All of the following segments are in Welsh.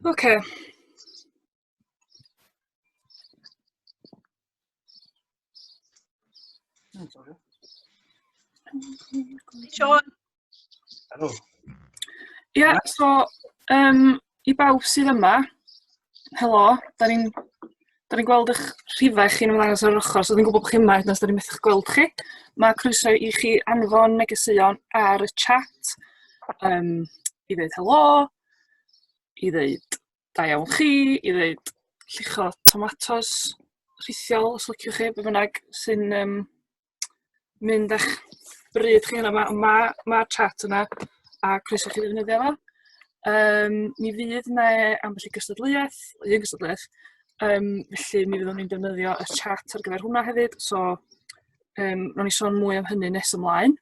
Oce. Siôn. Helo. Ie, so yym i bawb sydd yma, helo, 'dan ni'n 'dan ni'n gweld 'ych rhifau chi'n ymddangos ar yr ochr, so dwi'n gwybod bod chi yma hyd yn oed os 'dan ni'n methu'ch gweld chi. Ma' croeso i chi anfon negeseuon ar y chat yym i ddeud helo, i ddeud da iawn chi, i ddeud lluchio tomatos rhithiol os liciwch chi, be' bynnag sy'n yym mynd â'ch bryd chi yna. Ma' ma' ma'r chat yna a croeso i chi ddefnyddio fo. Yym mi fydd 'ne ambell i gystadleuaeth, un gystadleuaeth, yym felly mi fyddwn ni'n defnyddio y chat ar gyfer hwnna hefyd, so yym nawn ni sôn mwy am hynny nes ymlaen.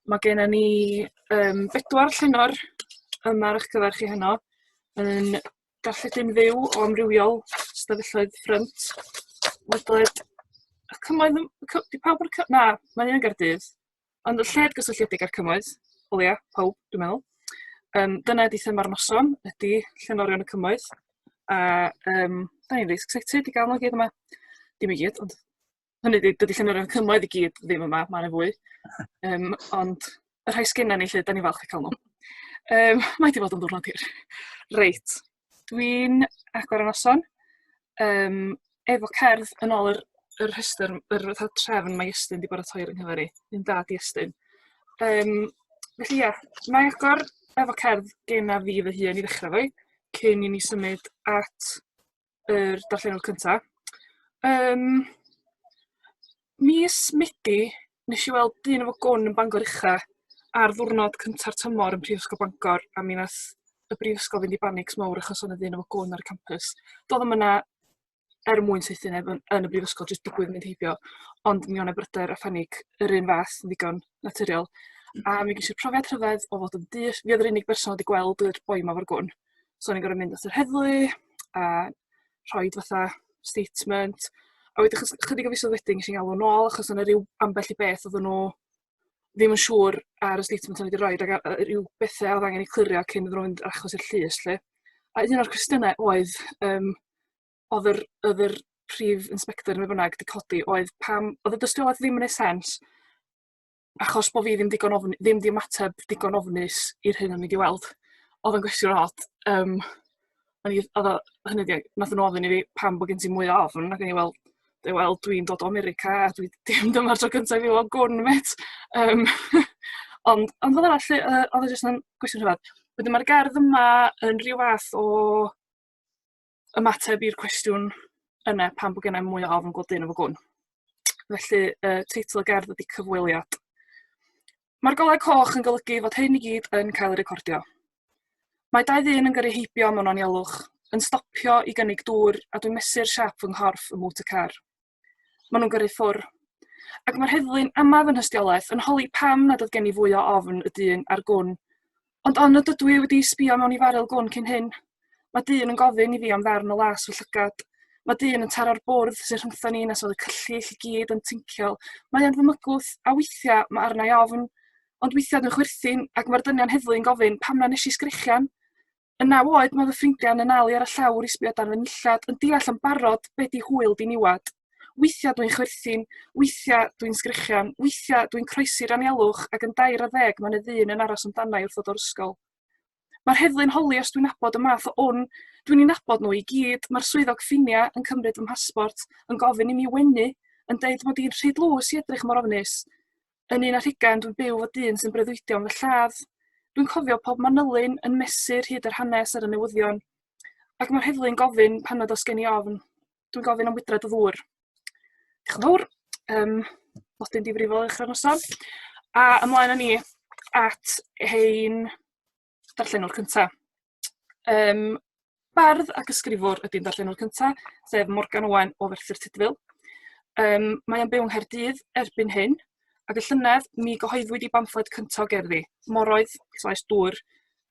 Ma' genna ni yym bedwar llenor yma ar 'ych cyfer chi heno yn darlledu'n fyw o amrywiol stafelloedd ffrynt ledled y cymoedd ym- cy- 'di pawb o'r cy- na, mae un yn Gaerdydd, ond yn lled gysylltiedig â'r cymoedd, o leia pawb dwi'n meddwl. Yym dyna ydi thema'r noson, ydi llenorion y cymoedd, a yym 'dan ni'n reit excited i ga'l nhw i gyd yma. Dim i gyd, ond hynny 'di dydi llenorion y cymoedd i gyd ddim yma, ma' 'na fwy. Yym ond y rhai sgenna ni 'lly, 'dan ni'n falch o ca'l nhw. Yym mae 'di bod yn ddiwrnod hir. Reit, dwi'n agor y noson yym efo cerdd yn ôl yr yr rhestr yr fatha trefn mae Iestyn 'di baratoi ar 'yn nghyfer i. Un da 'di Iestyn. Yym felly ia, 'nai agor efo cerdd genna fi fy hun i ddechra efo 'i, cyn i ni symud at yr darllenwr cynta. Yym mis Medi nes i weld dyn efo gwn yn Bangor Ucha ar ddiwrnod cynta'r tymor yn Prifysgol Bangor a mi nath y brifysgol fynd i banics mawr achos o' 'na ddyn efo gwn ar y campus. Do'dd o'm yna er mwyn saethu neb yn yn y brifysgol jyst digwydd mynd heibio ond mi o' 'na bryder a phanig yr un fath yn ddigon naturiol. A mi ges i'r profiad rhyfedd o fod yn dyst, fi oedd yr unig berson oedd 'di gweld yr boi 'ma efo'r gwn. So o'n i'n gor'o' mynd at yr heddlu a rhoid fatha statement a wedyn chos chydig o fisoedd wedyn ges i'n galw nôl achos o' 'na ryw ambell i beth oedden nhw ddim yn siŵr ar y statement o'n i 'di roid ag a- ryw bethe o'dd angen 'u clirio cyn iddyn nhw fynd â'r achos i'r llys 'lly. A un o'r cwestiynau oedd yym o'dd yr o'dd yr prif inspector ne' be' bynnag 'di codi oedd pam o'dd y dystiolaeth ddim yn neud sense achos bo' fi ddim digon ofn- ddim 'di ymateb digon ofnus i'r hyn o'n i 'di weld. O'dd o'n gwestiwn od yym o'n i o'dd o hynny 'di nathon nw ofyn i fi pam bo' gen ti mwy o ofn ac o'n i wel deu wel dwi'n dod o America a dwi dim dyma'r tro cynta i fi weld gwn mêt yym ond ond fel arall 'lly yy o'dd o jyst yn gwestiwn rhyfadd. Wedyn ma'r gerdd yma yn ryw fath o ymateb i'r cwestiwn yna pam bod gennai mwy o ofn gweld dyn efo gwn. Felly yy teitl y gerdd ydy Cyfweliad. Mae'r golau coch yn golygu fod hyn i gyd yn cael ei recordio. Mae dau ddyn yn gyrru heibio mewn anialwch, yn stopio i gynnig dŵr a dwi'n mesur siâp fy nghorff ym mwt y car. Maen nhw'n gyrru ffwr. Ac mae'r heddlu'n ama fy nhystiolaeth, yn holi pam nad oedd gen i fwy o ofn y dyn a'r gwn. Ond on nad ydw i wedi sbio mewn i faril gwn cyn hyn. Mae dyn yn gofyn i fi am ddarn o las fy llygad. Mae dyn yn taro'r bwrdd sy'n rhyngtho ni nes oedd y cyllyll i gyd yn tinciol. Mae o'n fy mygwth, a weithiau mae arna i ofn. Ond weithiau dwi'n chwerthin, ac mae'r dynion heddlu'n gofyn pam na nes i sgrechian. Yn naw oed mae fy ffrindiau'n 'y nal i ar y llawr i sbio dan fy nillad, yn deall yn barod be' 'di hwyl diniwad. Weithiau dwi'n chwerthin, weithiau dwi'n sgrechian, weithiau dwi'n croesi'r anialwch ac yn dair ar ddeg mae 'na ddyn yn aros amdana i wrth ddod o'r ysgol. Mae'r heddlu'n holi os dwi'n nabod y math o wn. Dwi'n 'u nabod nhw i gyd. Mae'r swyddog ffinia yn cymryd fy mhasbort, yn gofyn i mi wenu, yn deud mod i'n rhy dlws i edrych mor ofnus. Yn un ar hugain dwi'n byw efo dyn sy'n breuddwydio am fy lladd. Dwi'n cofio pob manylyn yn mesur hyd yr hanes ar y newyddion. Ac mae'r heddlu'n gofyn pan nad oes gen i ofn. Dwi'n gofyn am wydrad o ddŵr. Diolch yn fawr. Um, nodyn difrifol i ddechrau'r noson. A ymlaen â ni at ein darllenwr cynta. Yym bardd ac ysgrifwr ydy'n darllenwr cynta, sef Morgan Owen o Ferthyr Tudful. Yym mae o'n byw yng Nghaerdydd erbyn hyn, ac y llynedd mi gyhoeddwyd 'i bamffled cynta o gerddi, Moroedd slaes Dŵr,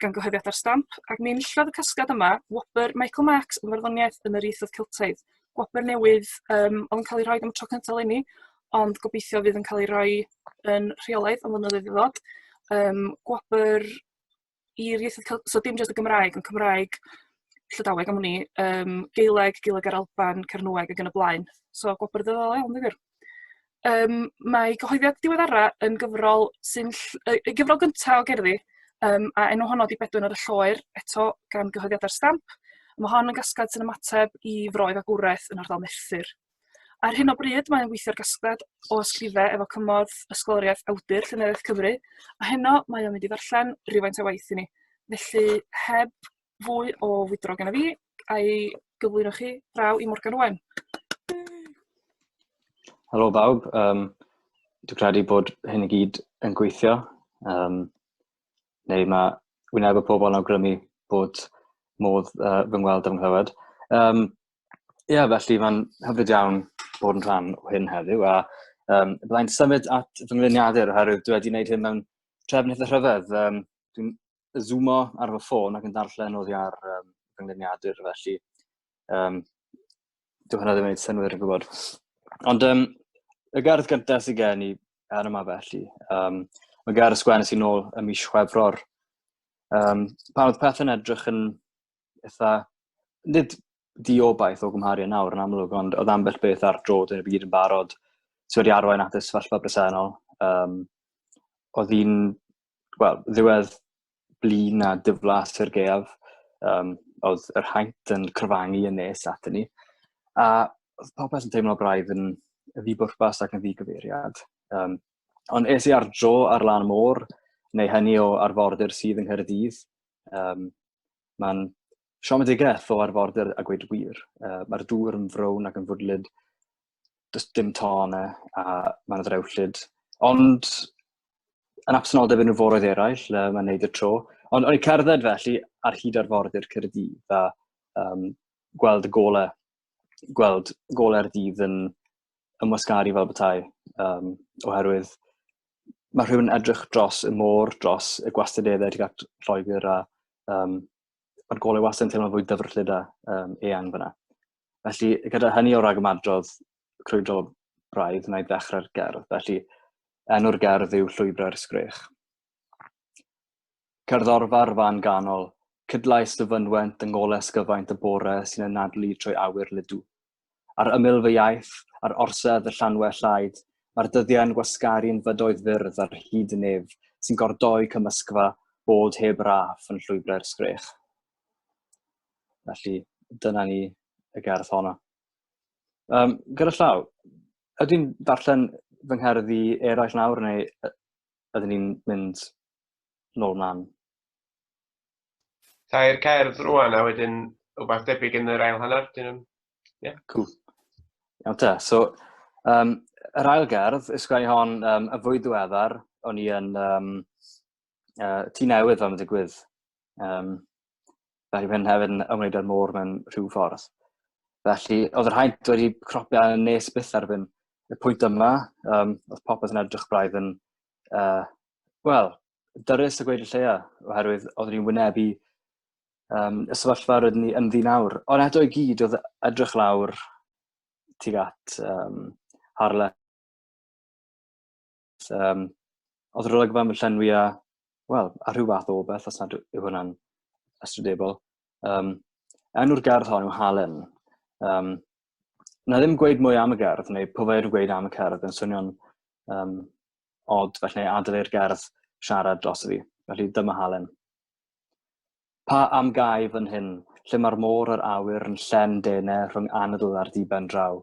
gan gyhoeddiadau'r Stamp, ac mi enillodd y casgliad yma wobr Michael Marks am farddoniaeth yn yr ieithoedd Celtaidd. Gwobr newydd yym oedd yn cael ei rhoi am y tro cyntaf eleni, ond gobeithio fydd yn cael ei roi yn rheolaidd am flynyddoedd i ddod. Yym gwobr i'r ieithoedd Cel-... So dim jyst y Gymraeg, ond Cymraeg Llydaweg am wn i, yym Gaeleg, Gaeleg yr Alban, Cernyweg ag yn y blaen. So gwobr ddiddorol iawn deu gwir. Yym mae cyhoeddiad diweddara yn gyfrol sy'n ll- yy y gyfrol gynta o gerddi yym a enw honno 'di Bedwyn ar y Lloer eto gan gyhoeddiadau'r Stamp. Ma' hon yn gasgliad sy'n ymateb i fro ei fagwraeth yn ardal Merthyr. Ar hyn o bryd mae'n weithio ar gasgliad o ysgrifau efo cymorth Ysgoloriaeth Awdur Llenyddiaeth Cymru a heno mae o'n mynd i ddarllen rhywfaint o waith i ni. Felly heb fwy o wydro genna fi, a'i gyflwyno chi draw i Morgan Owen. Helo bawb, dwi'n credu bod hyn i gyd yn gweithio. Neu mae wyneb y pobl yn awgrymu bod modd fy ngweld a fy nghlywed. Ie, yeah, felly mae'n hyfryd iawn bod yn rhan o hyn heddiw a byddai'n symud at fy ngliniadur oherwydd dwi wedi gwneud hyn mewn trefn eitha rhyfedd. Dwi'n zoomo ar fy ffôn ac yn darllen oddi ar fy ngliniadur, felly dyw hwnna ddim yn gwneud synnwyr yn gwybod. Ond y gerdd gyntaf sydd gen i ar yma felly, mae gerdd ysgwennu sy'n ôl ym mis Chwefror. Pan oedd pethau'n edrych yn eitha, nid diobaith o gymharu â nawr yn amlwg, ond oedd ambell beth ar droed yn y byd yn barod sydd wedi arwain at y sefyllfa bresennol. Oedd hi'n, wel, ddiwedd blin a diflas i'r gaeaf. Oedd yr haint yn cryfangu yn nes atyn ni. A oedd popeth yn teimlo braidd yn ddi-bwrpas ac yn ddi-gyfeiriad. Ond es i ar dro ar lan y môr, neu hynny o arfordir sydd yng Nghaerdydd. Mae'n siomedigaeth o arfordir a gweud y gwir. Mae'r dŵr yn frown ac yn fwdlyd, does dim tân e, a mae'n ddrewllyd. Ond yn absenoldeb unrhyw foroedd eraill, mae'n neud y tro. Ond o'n i'n cerdded felly ar hyd arfordir Caerdydd a gweld y golau, gweld golau'r dydd yn ymwasgaru fel petai, oherwydd mae rhywun yn edrych dros y môr, dros y gwastadeddau tuag at Lloegr a mae'r golau wastad yn teimlo'n fwy dyfrllyd a eang fyna. Felly, gyda hynny o ragymadrodd crwydrol braidd, wna i ddechrau'r gerdd. Felly, enw'r gerdd yw Llwybrau'r Sgrech. Cerddorfa'r fan ganol, cydlais y fynwent yng ngolau ysgyfaint y bore sy'n anadlu trwy awyr ludw. Ar ymyl fy iaith, ar orsedd y llanwe llaid, mae'r dyddiau'n gwasgaru'n fydoedd fyrdd ar hyd y nef sy'n gordoi cymysgfa bod heb raff yn llwybrau'r sgrech. Felly, dyna ni y gerdd honno. Gyda llaw, ydw i'n darllen fy ngherddi eraill nawr neu ydyn ni'n mynd nôl mlaen? Tair cerdd rwan a wedyn wbath debyg yn yr ail hanner. Dyn nhw'n... Yeah. Cool. Iawn te. So, yr ail gerdd, ysgrifennu hon y fwy ddiweddar, o'n i yn tŷ newydd fel mae'n digwydd. Felly hyn hefyd yn ymwneud â'r môr mewn rhyw ffordd. Felly, oedd yr haint wedi cropio yn nes byth erbyn y pwynt yma. Oedd popeth yn edrych braidd yn, wel, dyrys a gweud y lleia, oherwydd oeddwn ni'n wynebu y sefyllfa rydyn ni ynddi nawr. Ond eto i gyd, oedd edrych lawr tuag at Harlech. Oedd yr olygfa yn llenwi â, wel, a rhyw fath o beth, os nad yw hwnna'n ystrydebol. Enw'r gerdd hon yw Halen. Na ddim gweud mwy am y gerdd, neu pwy fe gweud am y cerdd yn swnio'n od, felly neu adael i'r gerdd siarad dros fi. Felly dyma Halen. Pa am gau fan hyn, lle mae'r môr a'r awyr yn llen dene rhwng anadl a'r diben draw?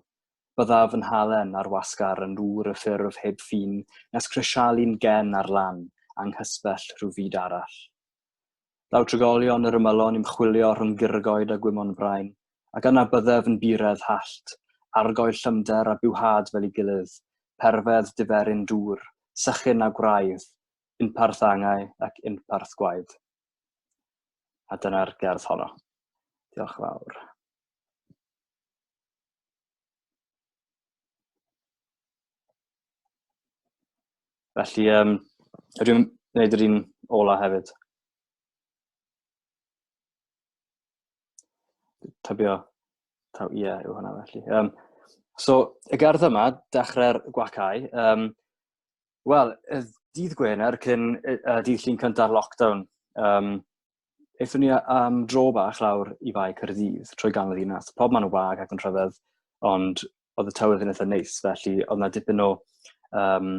Byddaf yn halen ar wasgar yn nŵr y ffurf heb ffin nes crisialu'n gen ar lan anghysbell rhyw fyd arall. Daw trigolion yr ymylon i'm chwilio rhwng gurgoed a gwymon brain, ac yna byddef yn buredd hallt, argoel llymder a bywhad fel ei gilydd, perfedd diferyn dŵr, sychyn a gwraidd, unparth angau ac unparth gwaed. A dyna'r gerdd honno. Diolch yn fawr. Felly, ydw i'n gwneud yr un ola hefyd? Tybio taw ie yw hwnna felly. So, y gerdd yma, dechrau'r gwacau, wel, y dydd Gwener cyn dydd Llun cynta'r lockdown, aethon ni am dro bach lawr i Fae Caerdydd trwy ganol ddinas. Pob man yn wag ac yn rhyfedd, ond oedd y tywydd yn eitha neis, felly oedd 'na dipyn o, um,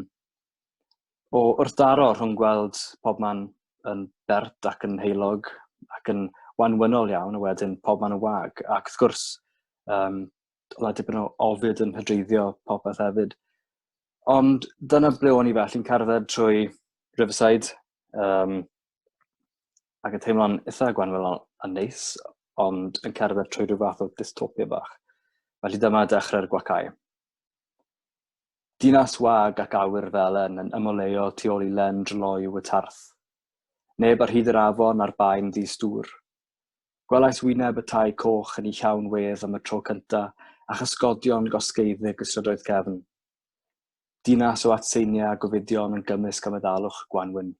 o wrthdaro rhwng gweld pob man yn bert ac yn heulog ac yn wanwynol iawn, a wedyn pob man yn wag. Ac wrth gwrs, um, oedd 'na dipyn o ofid yn hydreiddio popeth hefyd. Ond dyna ble o'n i felly'n cerdded trwy Riverside, um, ac yn teimlo'n eitha gwanwynol a neis, ond yn cerdded trwy rhyw fath o dystopia bach. Felly dyma dechrau'r gwacau. Dinas wag ac awyr felen yn ymoleuo tu ôl i len dryloyw y tarth. Neb ar hyd yr afon a'r baen ddi-stŵr. Gwelais wyneb y tai coch yn ei llawn wedd am y tro cynta, a chysgodion gosgeiddig y strydoedd cefn. Dinas o atseiniau a gofidion yn gymysg â meddalwch gwanwyn.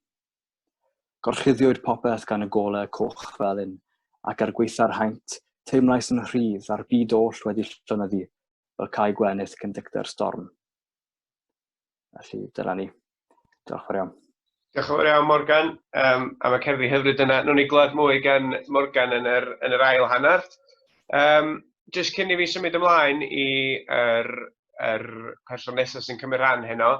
Gorchuddiwyd popeth gan y golau coch felyn, ac er gwaetha'r haint, teimlais yn rhydd a'r byd oll wedi llonyddu fel cae gwenith cyn dicter storm. Felly, dyna ni. Diolch fawr iawn. Diolch yn fawr iawn, Morgan, um, am y cerddi hyfryd yna. Nw'n ni glywed mwy gan Morgan yn yr, yn yr ail hanner. Um, just cyn i fi symud ymlaen i yr, yr person nesaf sy'n cymryd rhan heno,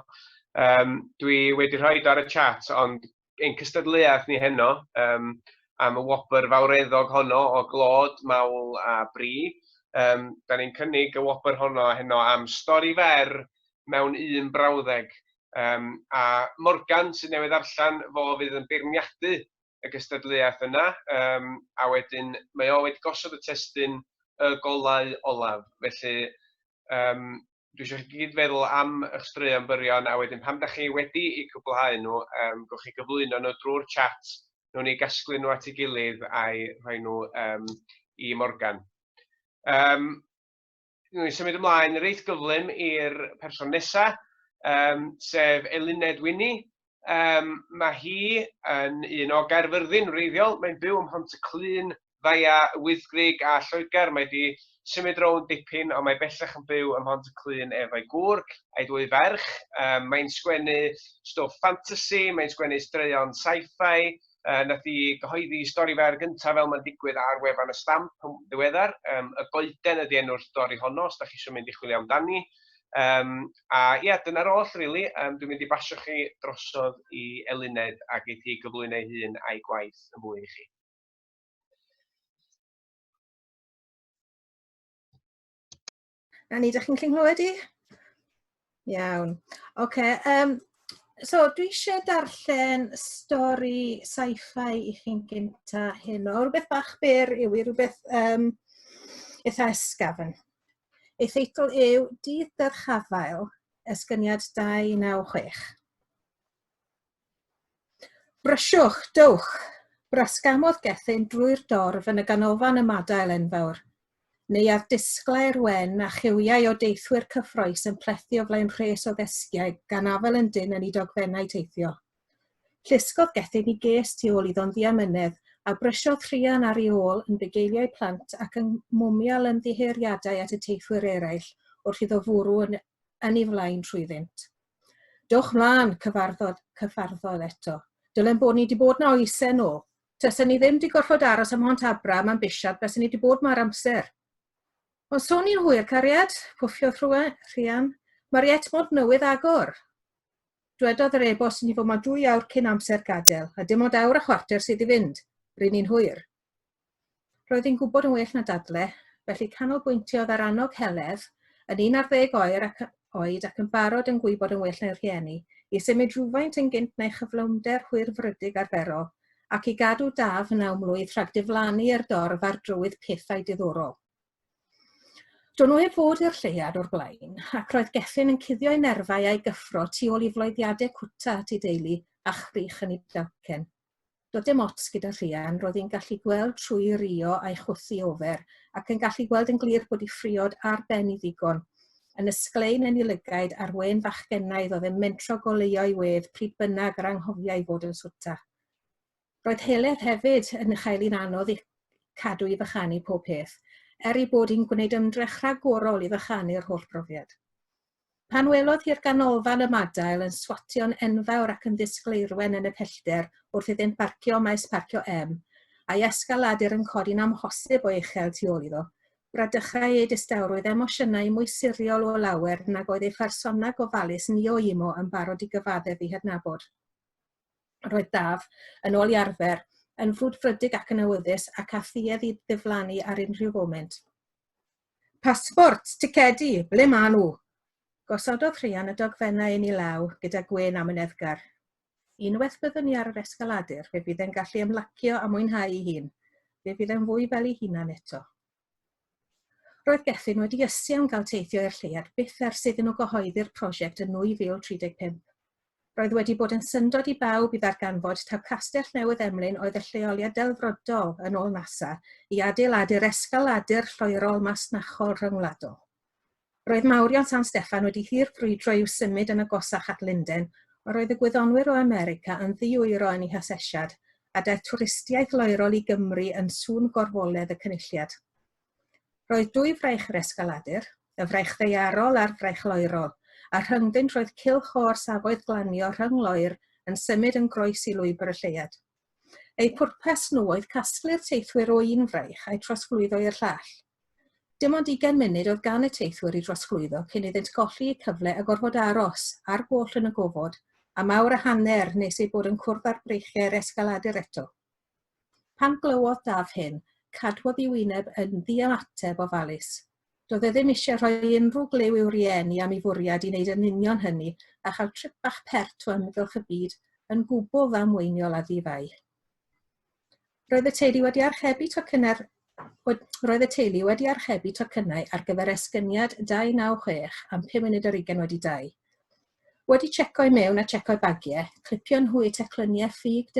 um, dwi wedi rhoi ar y chat, ond ein cystadleuaeth ni heno um, am y wobr fawreddog honno o glod, mawl a bri. Um, da ni'n cynnig y wobr honno heno am stori fer mewn un brawddeg. Um, a Morgan sydd newydd darllen, fo fydd yn beirniadu y gystadleuaeth yna, um, a wedyn mae o wedi gosod y testun y golau olaf. Felly, um, dwi eisiau chi gyd feddwl am eich straeon byrion, a wedyn pan da chi wedi eu cwblhau nhw, um, gwch chi gyflwyno nhw drwy'r chat, nhw'n ei gasglu nhw at ei gilydd a'i rhoi nhw um, i Morgan. Um, Nw'n symud ymlaen reit gyflym i'r person nesa, um, sef Eluned Winnie. Um, mae hi yn un o Gaerfyrddin wreiddiol. Mae'n byw ym Mhontyclun, Ddaia, Wyddgrug a Lloegr. Mae wedi symud rownd dipyn, ond mae bellach yn byw ym Mhontyclun efo'i gŵr a'i ddwy ferch. Um, mae'n sgwennu stwff fantasy, mae'n sgwennu straeon sci-fi, Nath hi gyhoeddi stori fer gyntaf fel mae'n digwydd ar wefan y Stamp yn ddiweddar. Um, y Goeden ydy enw'r stori honno, os da chi eisiau mynd i chwilio amdani. Um, a ie, yeah, dyna'r oll, really. Um, dwi'n mynd i basio chi drosodd i Eluned a geith hi gyflwyno ei hun a'i gwaith yn fwy i chi. Na ni, dych chi'n gallu nghlywed i? Iawn. Oce, okay, um, so dwi eisiau darllen stori sci-fi i chi'n gynta heno. Rhywbeth bach byr yw i, rhywbeth um, eitha ysgafn. Ei theitl yw Dydd Dyrchafael, Esgyniad 296. Brysiwch, dowch! Brasgamodd Gethin drwy'r dorf yn y ganolfan ymadael enfawr. Neuadd disglair wen a chiwiau o deithwyr cyffrous yn plethu o flaen rhes o ddesgiau gan afael yn dynn yn eu dogfennau teithio. Llusgodd Gethin i ges tu ôl iddo'n ddiamynedd a brysiodd Rhian ar ei ôl yn bugeiliau plant ac yng mwmial ymddiheuriadau at y teithwyr eraill wrth iddo fwrw yn, yn ei flaen trwyddynt. Dowch mlaen, cyfarfod, cyffarddodd eto. Dylem bod ni 'di bod 'na oesau nôl. Tasen ni ddim 'di gorfod aros ym Mhontabra am ambisiad bysen ni 'di bod 'ma ar amser. Ond sôn ni'n hwyr, cariad, pwffiodd Rhian. Mae'r iet mond newydd agor. Dwedodd yr e-bost i ni fod 'ma dwy awr cyn amser gadael, a dim ond awr a chwarter sydd i fynd. Ry'n ni'n hwyr. Roedd hi'n gwybod yn well na dadle, felly canolbwyntiodd ar annog Heledd, yn 11 oer ac, oed ac yn barod yn gwybod yn well na'i rhieni, i symud rhywfaint yn gynt na'i chyflymder hwyrfrydig arferol, ac i gadw Daf 9 mlwydd rhag diflannu i'r dorf ar drywydd pethau diddorol. Do'n nhw heb fod i'r lleuad o'r blaen, ac roedd Gethin yn cuddio'i nerfau a'i gyffro tu ôl i floeddiadau cwta at ei deulu a chrych yn ei dalcen. Doedd dim ots gyda Rhian, roedd hi'n gallu gweld trwy Rio a'i chwthu ofer, ac yn gallu gweld yn glir bod ei phriod ar ben i ddigon, yn ysglein yn ei lygaid a'r wên fachgennaidd oedd yn mentro goleuo'i wedd pryd bynnag yr anghofiai fod yn swta. Roedd Heledd hefyd yn chael hi'n anodd i cadw i fychanu pob peth, er ei bod hi'n gwneud ymdrech rhagorol i fychanu'r holl brofiad. Pan welodd hi'r ganolfan ymadael yn swatio'n enfawr ac yn ddisgleirwen yn y pellter wrth iddynt barcio maes parcio M, a'i esgaladur yn codi'n amhosib o uchel tu ôl iddo, bradychai ei distawrwydd emosiynau mwy siriol o lawer nag oedd ei phersona gofalus Nio Imo yn barod i gyfaddef i hadnabod. Roedd Daf, yn ôl i arfer, yn frwdfrydig ac yn awyddus ac â thuedd i ddiflannu ar unrhyw foment. Pasbort, ticedi, ble maen nhw? Gosododd Rhian y dogfennau yn ei law gyda gwên amyneddgar. Unwaith byddwn ni ar yr esgaladur, fe fydd e'n gallu ymlacio a mwynhau ei hun. Fe fydd e'n fwy fel ei hunan eto. Roedd Gethin wedi ysu am gael teithio i'r lleuad byth ers iddyn nhw gyhoeddi'r prosiect yn 2035. Roedd wedi bod yn syndod i bawb i ddarganfod taw Castell Newydd Emlyn oedd y lleoliad delfrydol, yn ôl NASA, i adeiladu'r esgaladur lloerol masnachol rhyngwladol. Roedd mawrion San Steffan wedi hir frwydro i'w symud yn agosach at Lunden, ond roedd y gwyddonwyr o America yn ddi-wyro yn eu hasesiad, a daeth twristiaeth loerol i Gymru yn sŵn gorfoledd y Cynulliad. Roedd dwy fraich yr esgaladur, y fraich ddaearol a'r fraich loerol, a rhyngddynt roedd cylch o orsafoedd glanio rhyng-loer yn symud yn groes i lwybr y lleuad. Eu pwrpas nhw oedd casglu'r teithwyr o un fraich a'u trosglwyddo i'r llall. Dim ond ugain munud oedd gan y teithwyr i drosglwyddo cyn iddynt golli eu cyfle a gorfod aros ar goll yn y gofod am awr a hanner nes eu bod yn cwrdd â'r breichiau'r esgaladur eto. Pan glywodd Daf hyn, cadwodd ei wyneb yn ddiymateb ofalus. Doedd e ddim eisiau rhoi unrhyw gliw i'w rieni am ei fwriad i wneud yn union hynny a chael trip bach pert o amgylch y byd yn gwbl ddamweiniol a ddi-fai. Roedd y teulu wedi archebu tocynnau'r Roedd y teulu wedi archebu tocynnau ar gyfer esgyniad 296 am 5 munud ar ugain wedi 2. Wedi tsieco i mewn a tsieco'u bagiau, clipion nhw eu teclyniau ffug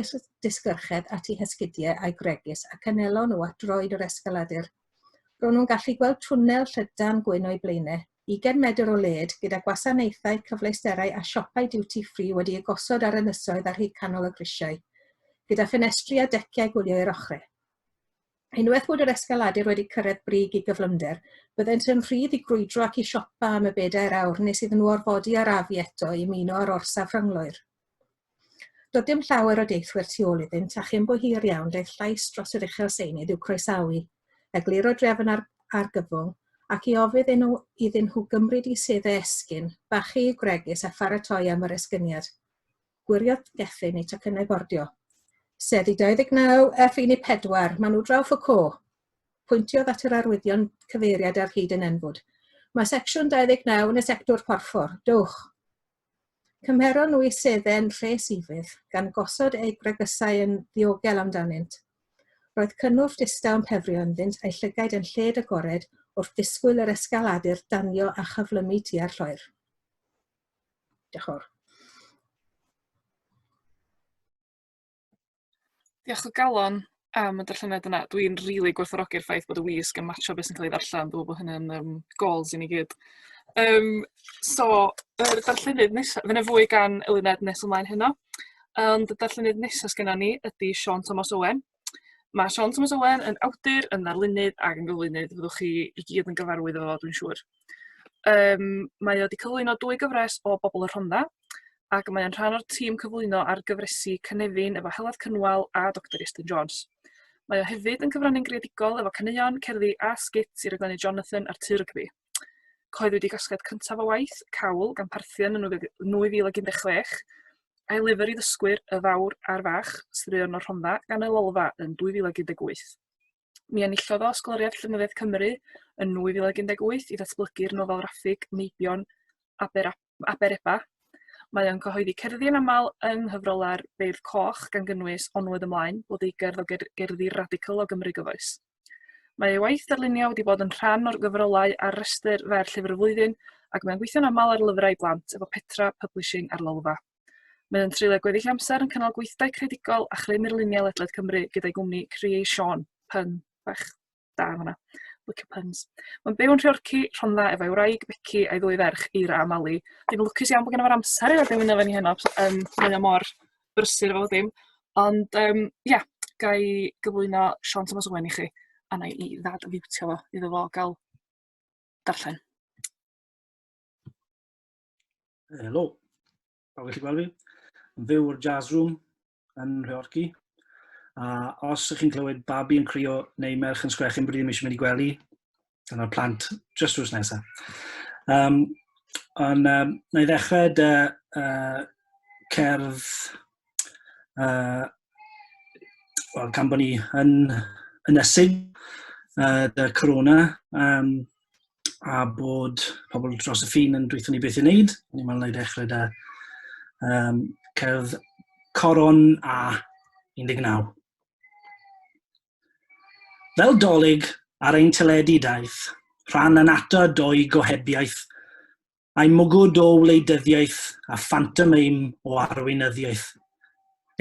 disgyrchedd at eu hesgidiau a'u gwregys ac anelon nhw at droed yr esgaladur. Ro'n nhw'n gallu gweld twnnel llydan gwyn o'u blaenau, ugain medr o led, gyda gwasanaethau, cyfleusterau a siopau duty free wedi eu gosod ar ynysoedd ar hyd canol y grisiau, gyda ffenestri a deciau gwylio i'r ochrau. Unwaith bod yr esgaladur wedi cyrraedd brig ei gyflymder, byddent yn rhydd i grwydro ac i siopa am y bedair awr nes iddyn nhw orfodi arafu eto i ymuno â'r orsaf rhyngloer. Doedd dim llawer o deithwyr tu ôl iddynt, a chyn bo hir iawn daeth llais dros yr uchel seinydd i'w croesawu, egluro drefn ar argyfwng, ac i ofyn iddyn nhw, iddyn nhw gymryd eu seddau esgyn, bachu eu gwregys a pharatoi am yr esgyniad. Gwiriodd Gethin eu tocynnau bordio. Seddi 29, F14, maen nhw draw ffwc o. Pwyntiodd at yr arwyddion cyfeiriad ar hyd y nenfwd. Mae secsiwn 29 yn y sector porffor, dowch. Cymheron nhw eu seddau'n rhes ufudd, gan gosod eu gwregysau yn ddiogel amdanynt. Roedd cynnwrf distaw yn pefrio ynddynt a'i llygaid yn lled agored wrth ddisgwyl yr esgaladur danio a chyflymu tua'r lloer. Diolch yn fawr. Diolch o galon am y darlleniad yna. Dwi'n rili really gwerthfawrogi'r ffaith bod y wisg yn matcho beth sy'n cael ei ddarllen. Dwi'n meddwl bod hynny'n um, goals i ni gyd. Um, so, yr darllenydd nesaf, fydd yna fwy gan Eluned nes ymlaen heno, ond y darllenydd nesaf sgenna ni ydy Siôn Tomos Owen. Mae Siôn Tomos Owen yn awdur, yn ddarlunydd ac yn gyflwynydd. Fyddwch chi i gyd yn gyfarwydd efo fo, dwi'n siŵr. Um, mae o wedi cyflwyno dwy gyfres o Bobl y Rhondda, ac mae o'n rhan o'r tîm cyflwyno ar gyfresi Cynefin efo Heledd Cynwal a Dr Iestyn Jones. Mae o hefyd yn cyfrannu'n greadigol efo caneuon, cerddi a sgits i raglenni Jonathan a'r Tŷ Rygbi. Cyhoeddwyd ei gasgliad cyntaf o waith, Cawl, gan Parthian yn 2016, a'i lyfr i ddysgwyr, Y Fawr a'r Fach, Straeon o'r Rhondda, gan y Lolfa yn 2018. Mi enillodd o Ysgoloriaeth Llenyddiaeth Cymru yn 2018 i ddatblygu'r nofel raffig Meibion Aber Abereba. Mae o'n cyhoeddi cerddi yn aml yng nghyfrolau'r Beirdd Coch gan gynnwys Onward Ymlaen, blodeugerdd o ger gerddi radical o Gymru gyfoes. Mae ei waith darlunio wedi bod yn rhan o'r gyfrolau ar restr fer Llyfr y Flwyddyn ac mae'n gweithio'n aml ar lyfrau i blant efo Petra Publishing ar Lolfa. Mae o'n treulio gweddill amser yn cynnal gweithdai creadigol a chreu murluniau ledled Cymru gyda'i gwmni Creation. Pun bach da yn fan'na. Licio puns. Mae'n byw yn Nhreorci, Rhondda, efo'i wraig Becky a'i ddwy ferch, Eira a Mali. Dwi'n lwcus iawn bod genno fo'r amser i ddod i ymuno efo ni heno, um, mae o mor brysur efo dim. Ond um, ia, ga i gyflwyno Siôn Tomos Owen i chi, a na i ddad-fiwtio fo iddo fo gael darllen. Helo, pawb gallu gweld fi? Yn fyw o'r Jazz Room yn Nhreorci. A os ych chi'n clywed babi yn crio neu merch yn sgrechian bod hi ddim eisiau mynd i gwely, dyna'r plant just drws nesaf. Ond na i ddechrau dy cerdd, wel, gan bod ni yn ynysig dy Corona, a bod pobl dros y ffin yn dweithio ni beth i wneud. O'n i'n meddwl na i ddechrau dy cerdd Coron a 19. Fel dolyg ar ein teledu daeth, rhan annatod o'i gohebiaeth, a'i mwgwd o wleidyddiaeth a phantomeim o arweinyddiaeth.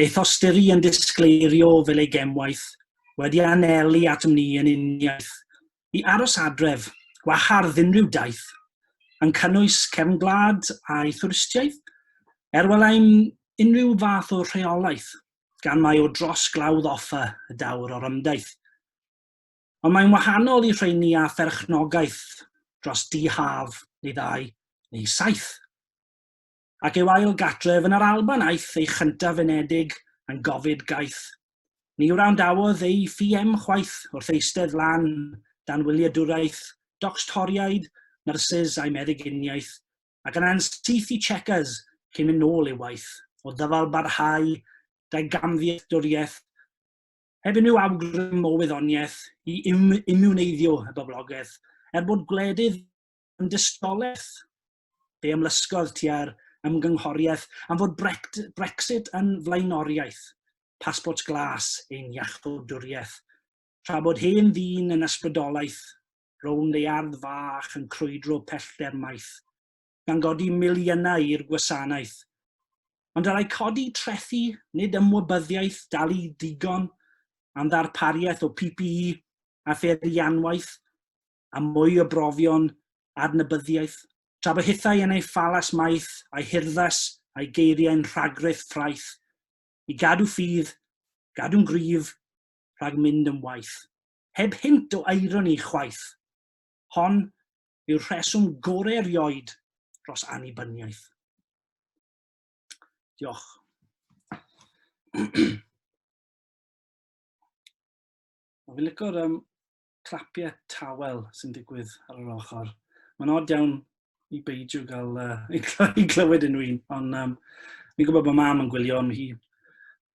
Ei thosturi yn disgleirio fel ei gemwaith, wedi anelu atom ni yn uniaith, i aros adref, gwahardd unrhyw daith, yn cynnwys cefn gwlad a'i thwristiaeth, er welai'm unrhyw fath o rheolaeth, gan mai o dros glawdd offa y daw'r orymdaith. Ond mae'n wahanol i rheini â pherchnogaeth dros du haf neu ddau neu saith. Ac i'w ail gatref yn yr Alban aeth ei chyntaf fenedig yn gofid gaeth. Ni wrandawodd ei PM chwaith wrth eistedd lan dan wyliadwraeth doctoriaid, nyrsys a'i meddyginiaeth, ac yna'n syth i Checkers cyn mynd nôl i'w waith, o ddyfal barhau daegamddealltwriaeth, heb unrhyw awgrym o wyddoniaeth i imiwneiddio y boblogaeth, er bod gwledydd yn dystiolaeth. Fe ymlysgodd tua'r ymgynghoriaeth am fod Brexit yn flaenoriaeth, pasbort glas ein iachawdwriaeth, tra bod hen ddyn yn ysbrydolaeth rownd ei ardd fach yn crwydro pellter maith, gan godi miliynau i'r gwasanaeth. Ond dylai codi trethi, nid ymwybyddiaeth, dalu digon am ddarpariaeth o PPE a pheirianwaith, a mwy o brofion adnabyddiaeth, tra bo hithau yn ei phalas maith a'i hurddas a'i geiriau'n rhagrith ffraeth, i gadw ffydd, gadw'n gryf, rhag mynd yn waeth. Heb hint o eironi chwaith. Hon yw'r rheswm gore erioed dros annibyniaeth. Diolch. Fi'n licio'r clapiau tawel sy'n digwydd ar yr ochr. Mae'n od iawn i beidio gael i glywed unrhyw un, ond fi'n gwybod bod mam yn gwylio, ond hi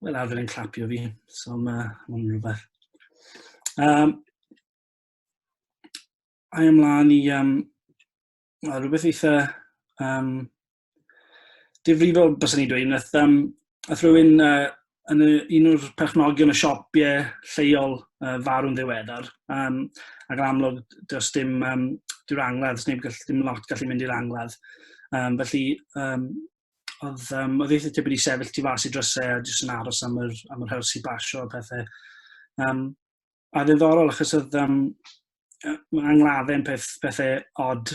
wel arfer yn clapio fi, so mae ma rhywbeth. Ai ymlaen i rhywbeth eitha difrifol, byswn i'n dweud. Nath, nath rhywun yn y, un o'r perchnogion y siopiau lleol farw'n ddiweddar. Ac yn amlwg, does dim, dyw'r angladd, does neb gall, dim lot gallu mynd i'r angladd. Felly, oedd, oedd eitha tipyn i sefyll tu fas i drysau a jyst yn aros am yr, am yr hersy basio a pethau. A ddiddorol, achos oedd angladdau'n peth, pethau odd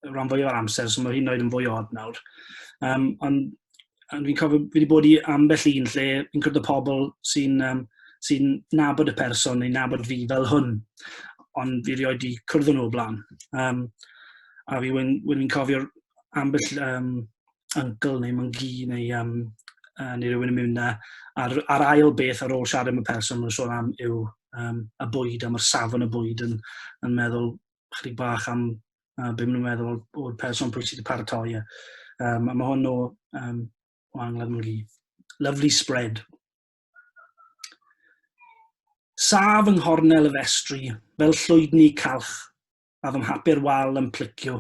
rhan fwy o'r amser, so mae hyn oed yn fwy odd nawr. Ond ond fi'n cofio, fi wedi bod i ambell un lle fi'n cwrdd â pobl sy'n um, sy nabod y person neu nabod fi fel hwn, ond fi rioed wedi cwrdd â nhw o blaen. A fi wen, wen fi'n cofio'r ambell uncle neu mangu neu, neu rhywun yn mynd na, a'r, ar ail beth ar ôl siarad am y person maen nhw'n sôn am yw y bwyd, am yr safon y bwyd yn, yn meddwl chydig bach am be maen nhw'n meddwl o'r person pwy sydd wedi paratoi e. A mae hwn o, o Angladd Mwngi. Lovely spread. Saf yng nghornel y festri, fel llwydni calch, a fy mhapur wal yn plicio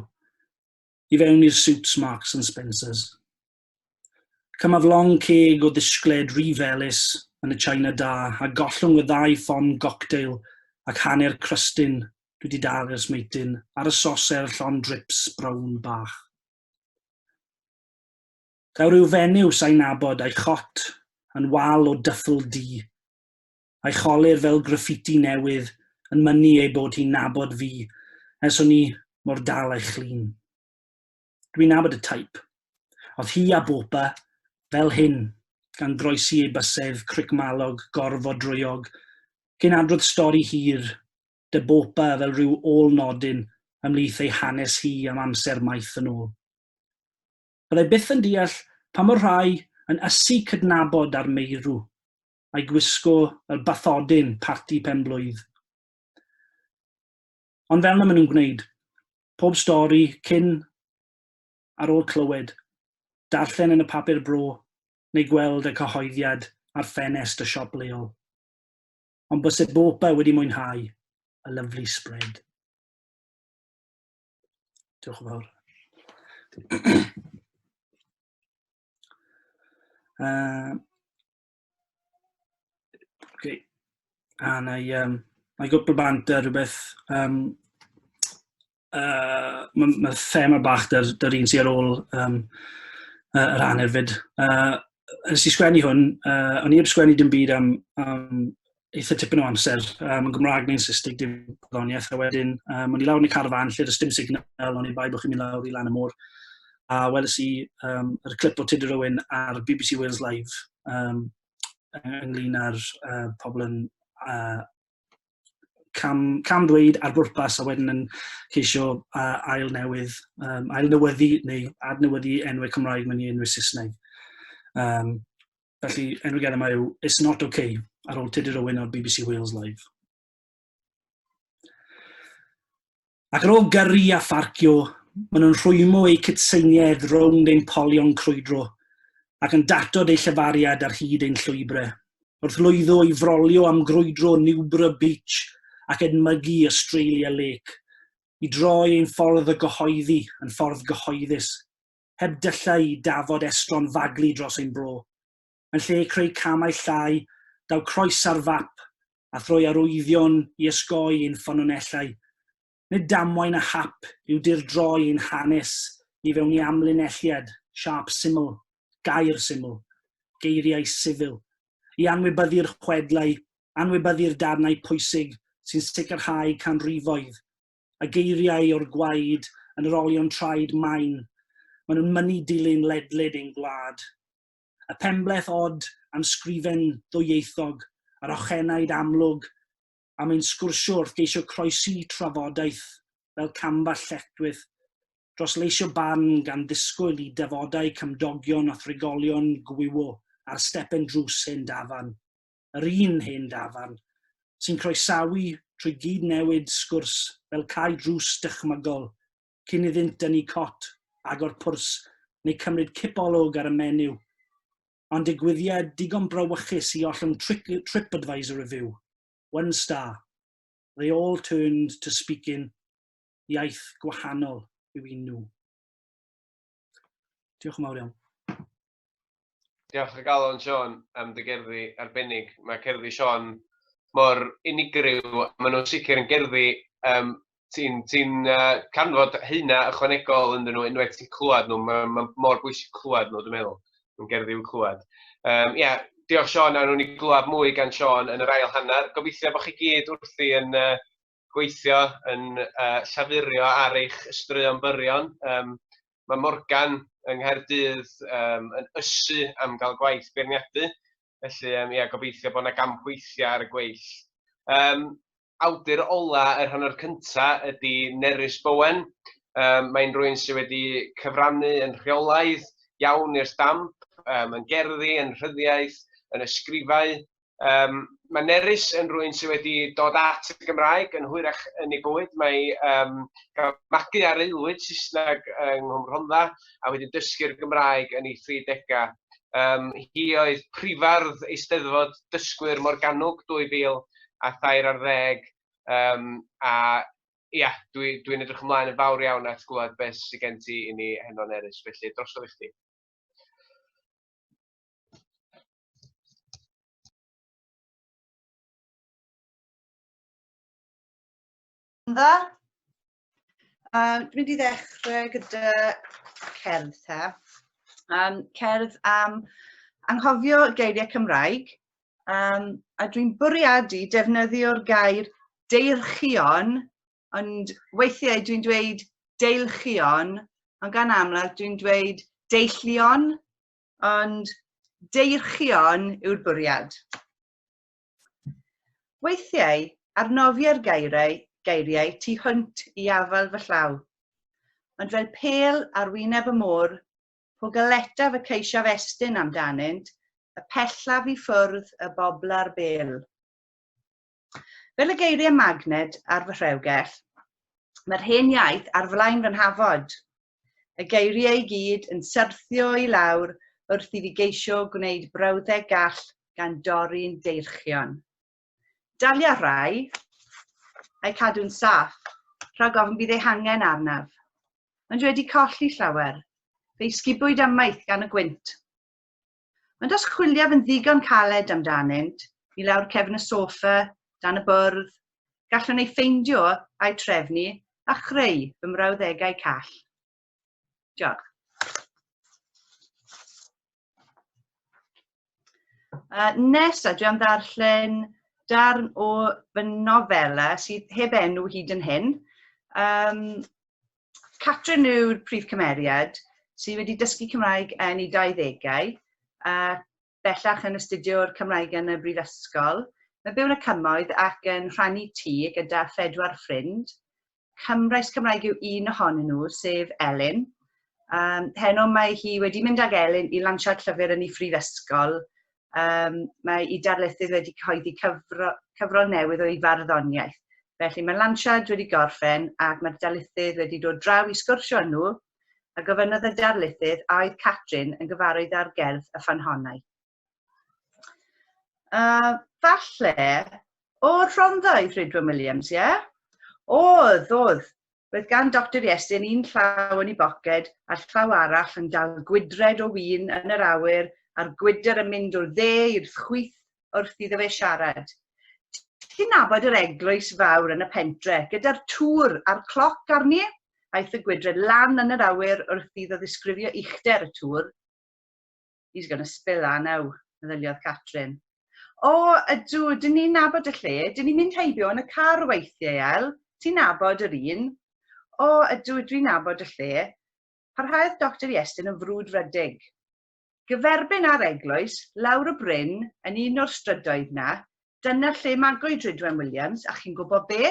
i fewn i'r suits Marks and Spencers. Cymaf long ceg o ddisgled rhy felys yn y China da a gollwng y ddau ffon gocteil ac hanner crystyn dwi 'di dal ers meityn ar y soser llond drips brown bach. Daw rhyw fenyw sa'i nabod a'i chot yn wal o duffle du, a'i cholur fel graffiti newydd yn mynnu ei bod hi'n nabod fi ers o'n i mor dal a'i chlun. Dwi'n nabod y type. Oedd hi a Bopa fel hyn, gan groesi ei bysedd cricmalog gorfodrwyog, cyn adrodd stori hir, dy Bopa fel rhyw ôl-nodyn ymhlith ei hanes hi am amser maith yn ôl. Byddai byth yn deall pa mor rhai yn ysu cydnabod a'r meirw. a'i gwisgo fel bathodyn parti pen-blwydd. Ond fel 'na maen nhw'n gwneud. Pob stori, cyn ar ôl clywed, darllen yn y papur bro neu gweld y cyhoeddiad ar ffenest y siop leol. Ond byse Bopa wedi mwynhau y lovely spread. Diolch yn fawr. Okay. A na i, na i gwpl bant ar rhywbeth. Um, mae ma thema bach dy'r dyr un sy'n ar ôl um, yr hanner fyd. Nes i sgwennu hwn, o'n i heb sgwennu dim byd am, am eitha tipyn o amser, yn Gymraeg neu'n Saesneg, dim gwyddoniaeth, a wedyn um, o'n i lawr yn y carfan lle does dim signal, o'n i bai bod chi'n mynd lawr i lan y môr, a weles i um, yr clip o Tudur Owen ar BBC Wales Live um, ynglyn â'r uh, pobl yn uh, cam, cam ddweud ar bwrpas a wedyn yn ceisio uh, ail newydd, um, ail newyddu neu adnewyddu enwau Cymraeg mewn i enwau Saesneg. Um, felly, enw gerdd yma yw It's Not Okay ar ôl Tudur Owen ar BBC Wales Live. Ac ar ôl gyrru a pharcio, maen nhw'n rhwymo eu cytseiniedd rownd ein polion crwydro ac yn datod eu llefariad ar hyd ein llwybrau, wrth lwyddo i frolio am grwydro Newborough Beach ac edmygu Australia Lake, i droi ein ffordd o gyhoeddi yn ffordd gyhoeddus, heb dyllau i dafod estron faglu dros ein bro. Yn lle creu camau llai, daw croes ar fap a throi arwyddion i osgoi ein ffynonellau. Nid damwain a hap yw dirdroi ein hanes i fewn i amlinelliad siâp syml, gair syml, geiriau sifil, i anwybyddu'r chwedlau, anwybyddu'r darnau pwysig sy'n sicrhau canrifoedd, a geiriau o'r gwaed yn yr olion traed main, maen nhw'n mynnu dilyn ledled ein gwlad. Y penbleth od am sgrifen ddwyieithog, yr ochenaid amlwg am ein sgwrsio wrth geisio croesi trafodaeth fel camfa lletchwith dros leisio barn gan ddisgwyl i dafodau cymdogion a thrigolion gwywo ar stepen drws hen dafarn, yr un hen dafarn, sy'n croesawu trwy gyd-newid sgwrs fel cau drws dychmygol cyn iddynt dynnu cot, agor pwrs neu cymryd cip olwg ar y menyw. Ond digwyddiad digon brawychus i ollwng TripAdvisor review. One star. They all turned to speaking iaith gwahanol yw un nhw. Diolch yn fawr iawn. Diolch o galon, Siôn, am dy gerddi arbennig. Mae cerddi Siôn mor unigryw, a maen nhw'n sicr yn gerddi um, ti'n ti canfod heina ychwanegol ynddyn nhw unwaith ti'n clywed nhw. Mae'n ma mor bwysig clywed nhw, dwi'n meddwl. Mae'n gerddi i'w clywed. Um, yeah, diolch Siôn, a nhw'n i glywed mwy gan Siôn yn yr ail hanner. Gobeithio bod chi gyd wrthi yn gweithio, yn llafurio ar eich straeon byrion. Um, mae Morgan yng Nghaerdydd um, yn ysu am gael gwaith beirniadu. Felly, um, ia, gobeithio bod yna gampweithiau ar y gweill. Um, awdur ola yr hanner cyntaf ydy Nerys Bowen. Um, mae'n rhywun sydd wedi cyfrannu yn rheolaidd iawn i'r stamp, um, yn gerddi, yn rhyddiaeth, yn ysgrifau. Um, mae Nerys yn rhywun sydd wedi dod at y Gymraeg yn hwyrach yn ei bywyd. Mae um, gael magu ar aelwyd Saesneg yng Nghwm Rhondda a wedi dysgu'r Gymraeg yn ei 30au. Um, hi oedd prifardd Eisteddfod Dysgwyr Morgannwg 2013 um, a ia, dwi'n dwi, edrych ymlaen yn fawr iawn at glywed beth sydd gen ti i ni heno Nerys, felly drosodd i chdi. Dda. Dwi'n mynd i ddechrau gyda cerdd te. Um, cerdd am anghofio geiriau Cymraeg. Um, a dwi'n bwriadu defnyddio'r gair deirchion, ond weithiau dwi'n dweud deilchion, ond gan amlaf dwi'n dweud deillion. Ond deirchion yw'r bwriad. Weithiau, arnofia'r gairau, geiriau tu hwnt i afael fy llaw. Ond fel pêl ar wyneb y môr, po galetaf y ceisiaf estyn amdanynt, Y pellaf i ffwrdd y bobla'r bêl. Fel y geiriau magned ar fy rhewgell, mae'r hen iaith ar flaen fy nhafod. Y geiriau i gyd yn syrthio i lawr wrth i fi geisio gwneud brawddeg gall gan dorri'n deirchion. Dalia rhai, a'i cadw'n saff, rhag ofn bydd eu hangen arnaf. Ond dwi wedi colli llawer. Fe'i sgubwyd ymaith gan y gwynt. Ond os chwiliaf yn ddigon caled amdanynt, i lawr cefn y soffa, dan y bwrdd, gallwn eu ffeindio a'u trefnu a chreu fy mrawddegau call. Diolch. Nesa, dwi am ddarllen darn o fy nofela sydd heb enw hyd yn hyn. Um, Catrin yw'r prif cymeriad sydd wedi dysgu Cymraeg yn ei 20au a bellach yn astudio'r Cymraeg yn y brifysgol. Mae'n byw yn y cymoedd ac yn rhannu tŷ gyda phedwar ffrind. Cymraes Cymraeg yw un ohonyn nhw, sef Elin. Um, heno mae hi wedi mynd ag Elin i lansiad llyfr yn ei phrifysgol. Um, mae ei darlithydd wedi cyhoeddi cyfro, cyfrol newydd o'i farddoniaeth. Felly mae lansiad wedi gorffen ac mae'r darlithydd wedi dod draw i sgwrsio â nhw a gofynnodd y darlithydd a oedd Catrin yn gyfarwydd â'r gerdd y ffynhonnau. Falle, o'r Rhondda oedd Rhydwen Williams, ie? Yeah? Oedd, oedd. Roedd gan Doctor Iestyn un llaw yn ei boced a'r llaw arall yn dal gwydred o win yn yr awyr a'r gwydr yn mynd o'r dde i'r chwith wrth iddo fe siarad. Ti'n nabod yr eglwys fawr yn y pentre, gyda'r tŵr a'r cloc arni? Aeth y gwydred lan yn yr awyr wrth iddo ddisgrifio uchder y tŵr. He's gonna spill that now, meddyliodd Catrin. O, ydw, dyn ni'n nabod y lle, dyn ni'n mynd heibio yn y car weithiau, El. Ti'n nabod yr un? O, ydw, dwi'n nabod y lle. Parhaodd Doctor Iestyn yn frwdfrydig. Gyferbyn â'r eglwys, lawr y bryn, yn un o'r strydoedd 'na, dyna lle magwyd Rhydwen Williams, a chi'n gwybod be?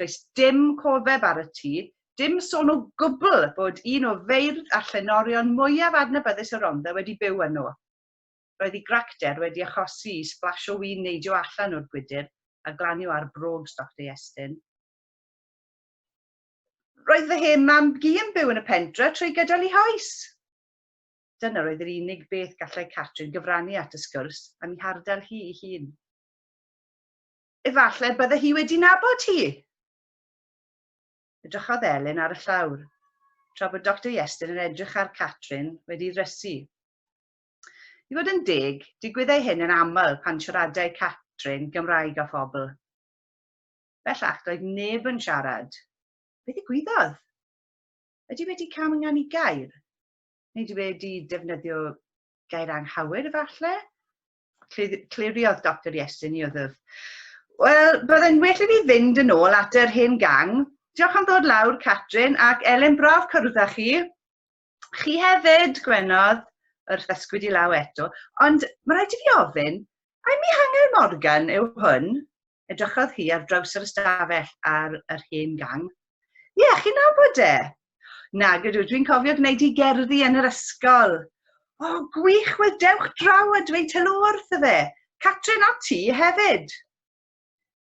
Does dim cofeb ar y tŷ, dim sôn o gwbl bod un o feirdd a llenorion mwyaf adnabyddus y Rhondda wedi byw yno. Roedd ei gracter wedi achosi i sblash o win neidio allan o'r gwydr a glanio ar brogs Doctor Iestyn. Roedd fy hen mam-gu yn byw yn y pentre trwy gydol ei hoes! Dyna roedd yr unig beth gallai Catrin gyfrannu at y sgwrs am ei hardal hi ei hun. Efallai bydde hi wedi nabod hi! Edrychodd Elin ar y llawr, tra bod Doctor Iestyn yn edrych ar Catrin wedi ddrysu. I fod yn deg, digwyddai hyn yn aml pan siaradai Catrin Gymraeg â phobl. Bellach doedd neb yn siarad. Be ddigwyddodd? Ydy wedi cam ynganu gair? Neu ydy wedi defnyddio gair anghywir efallai? Cliriodd Doctor Iestyn i wddf. Wel, byddai'n well i fi fynd yn ôl at yr hen gang. Diolch am ddod lawr, Catrin, ac Elen, braf cwrdd â chi. Chi hefyd, gwenodd, wrth ysgwyd i law eto. Ond mae rhaid i fi ofyn, ai Mihangel Morgan yw hwn? Edrychodd hi ar draws yr ystafell ar yr hen gang. Ie, yeah, chi'n nabod e? Nag ydw, dwi'n cofio gwneud i gerddi yn yr ysgol. O, oh, gwych, wel dewch draw a dweud helo wrtho fe. Catrin a ti hefyd.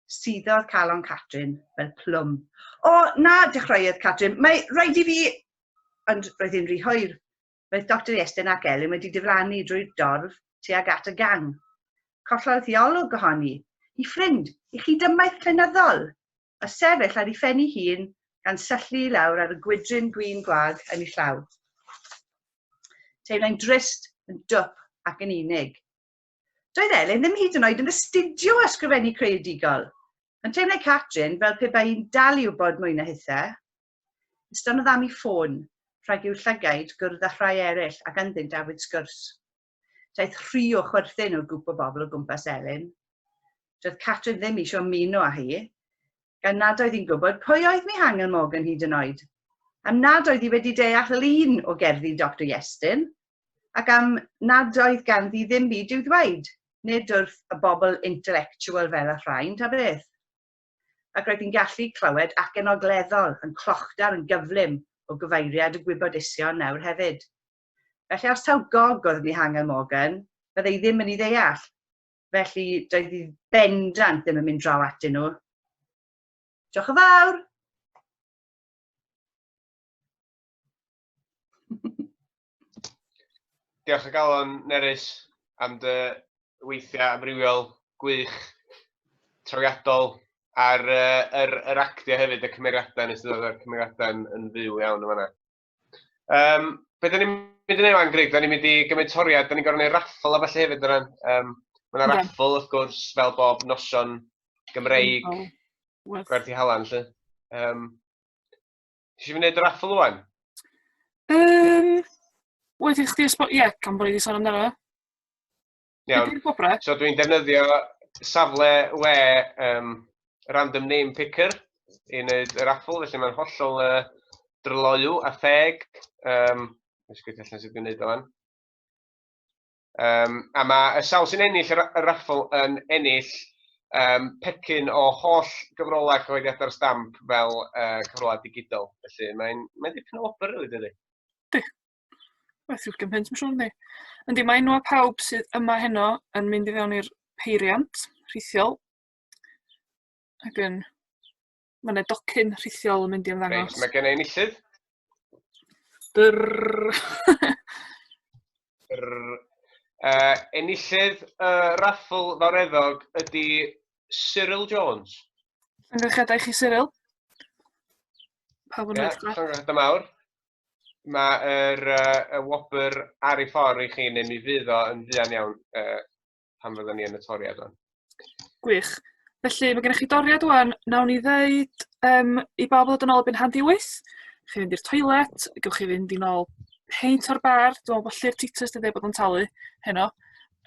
Suddodd calon Catrin fel plwm. O, na, dechreuodd Catrin, mae rhaid i fi... Ond roedd hi'n rhy hwyr. Roedd Doctor Iestyn ac Elin wedi diflannu drwy'r dorf tuag at y gang. Collodd hi olwg ohoni. I ffrind, i chydymaith llenyddol! A sefyll ar ei phen ei hun gan syllu i lawr ar y gwydryn gwin gwag yn ei llaw. Teimlai'n drist, yn dwp ac yn unig. Doedd Elin ddim hyd yn oed yn astudio ysgrifennu creadigol. Ond teimlai Catrin fel pe bai hi'n dal i wybod mwy na hithe. Estynodd am ei ffôn, rhag i'w llygaid gwrdd â rhai eraill ac ynddynt awydd sgwrs. Daeth rhy o chwerthin o'r grŵp o bobl o gwmpas Elin. Doedd Catrin ddim eisiau ymuno â hi, gan nad oedd hi'n gwybod pwy oedd Mihangel Morgan hyd yn oed, am nad oedd hi wedi deall lun o gerddi Doctor Iestyn, ac am nad oedd ganddi ddim byd i'w ddweud, nid wrth y bobl intellectual fel y rhain, ta beth. ac roedd hi'n gallu clywed acen ogleddol yn clochdar yn gyflym o gyfeiriad y gwybodusion nawr hefyd. Felly os taw gog oedd Mihangel Morgan, Bydde i ddim yn ei ddeall. Felly, doedd hi bendant ddim yn mynd draw atyn nhw. Diolch yn fawr! Diolch o galon, Nerys, am dy weithiau amrywiol, gwych, trawiadol, a'r uh, yr, yr actio hefyd, y cymeriadau, nes i ddod â'r cymeriadau yn, yn fyw iawn yn fanna. Um, be da ni'n mynd i wneud wan, Grug? Da ni'n mynd i gymryd toriad, da ni'n gorfod gwneud raffl a falle hefyd yna. Um, mae yna raffl, wrth gwrs, fel bob noson Gymreig, gwerth i halan, lle. Um, Ti eisiau fi wneud y raffl wan? Um, wedi chdi esbo... Ie, yeah, gan bod ni wedi sôn amdano. Iawn. Be di'r So dwi'n defnyddio safle we um, random name picker i wneud y raffl, felly mae'n hollol uh, dryloyw a theg. Um, Nes gweithio allan sut dwi'n wneud o fan. Um, a mae y sawl sy'n ennill y, y raffl yn ennill um, pecyn o holl gyfrolau cyhoeddiadau'r stamp fel uh, cyfrolau digidol. Felly mae'n mae dipyn o wobr, rili, dydy? Di. Werth ugain punt, mae'n siŵr, yndi. Yndi, mae enwa pawb sydd yma heno yn mynd i fewn i'r peiriant rhithiol. Ac yn... Mae yna docyn rhithiol yn mynd i ymddangos. Reit, mae gen i enillydd. Drrrr. Drrrr. Uh, enillydd y uh, raffl fawreddog ydy Cyril Jones. Llongyfarchiadau i chi, Cyril. Pawb yn yeah, reit glad. Llongyfarchiadau mawr. Mae'r uh, y wobr ar ei ffordd i chi, neu mi fydd o yn fuan iawn uh, pan fyddwn ni yn y toriad o'n. Gwych. Felly, mae gennych chi doriad wan. Nawn ni ddeud um, i bawb ddod yn ôl erbyn hand i wyth. Chi fynd i'r toilet, gewch chi fynd i nôl peint o'r bar. Dwi'n meddwl bod Llyr Titus wedi dweud bod o'n talu heno.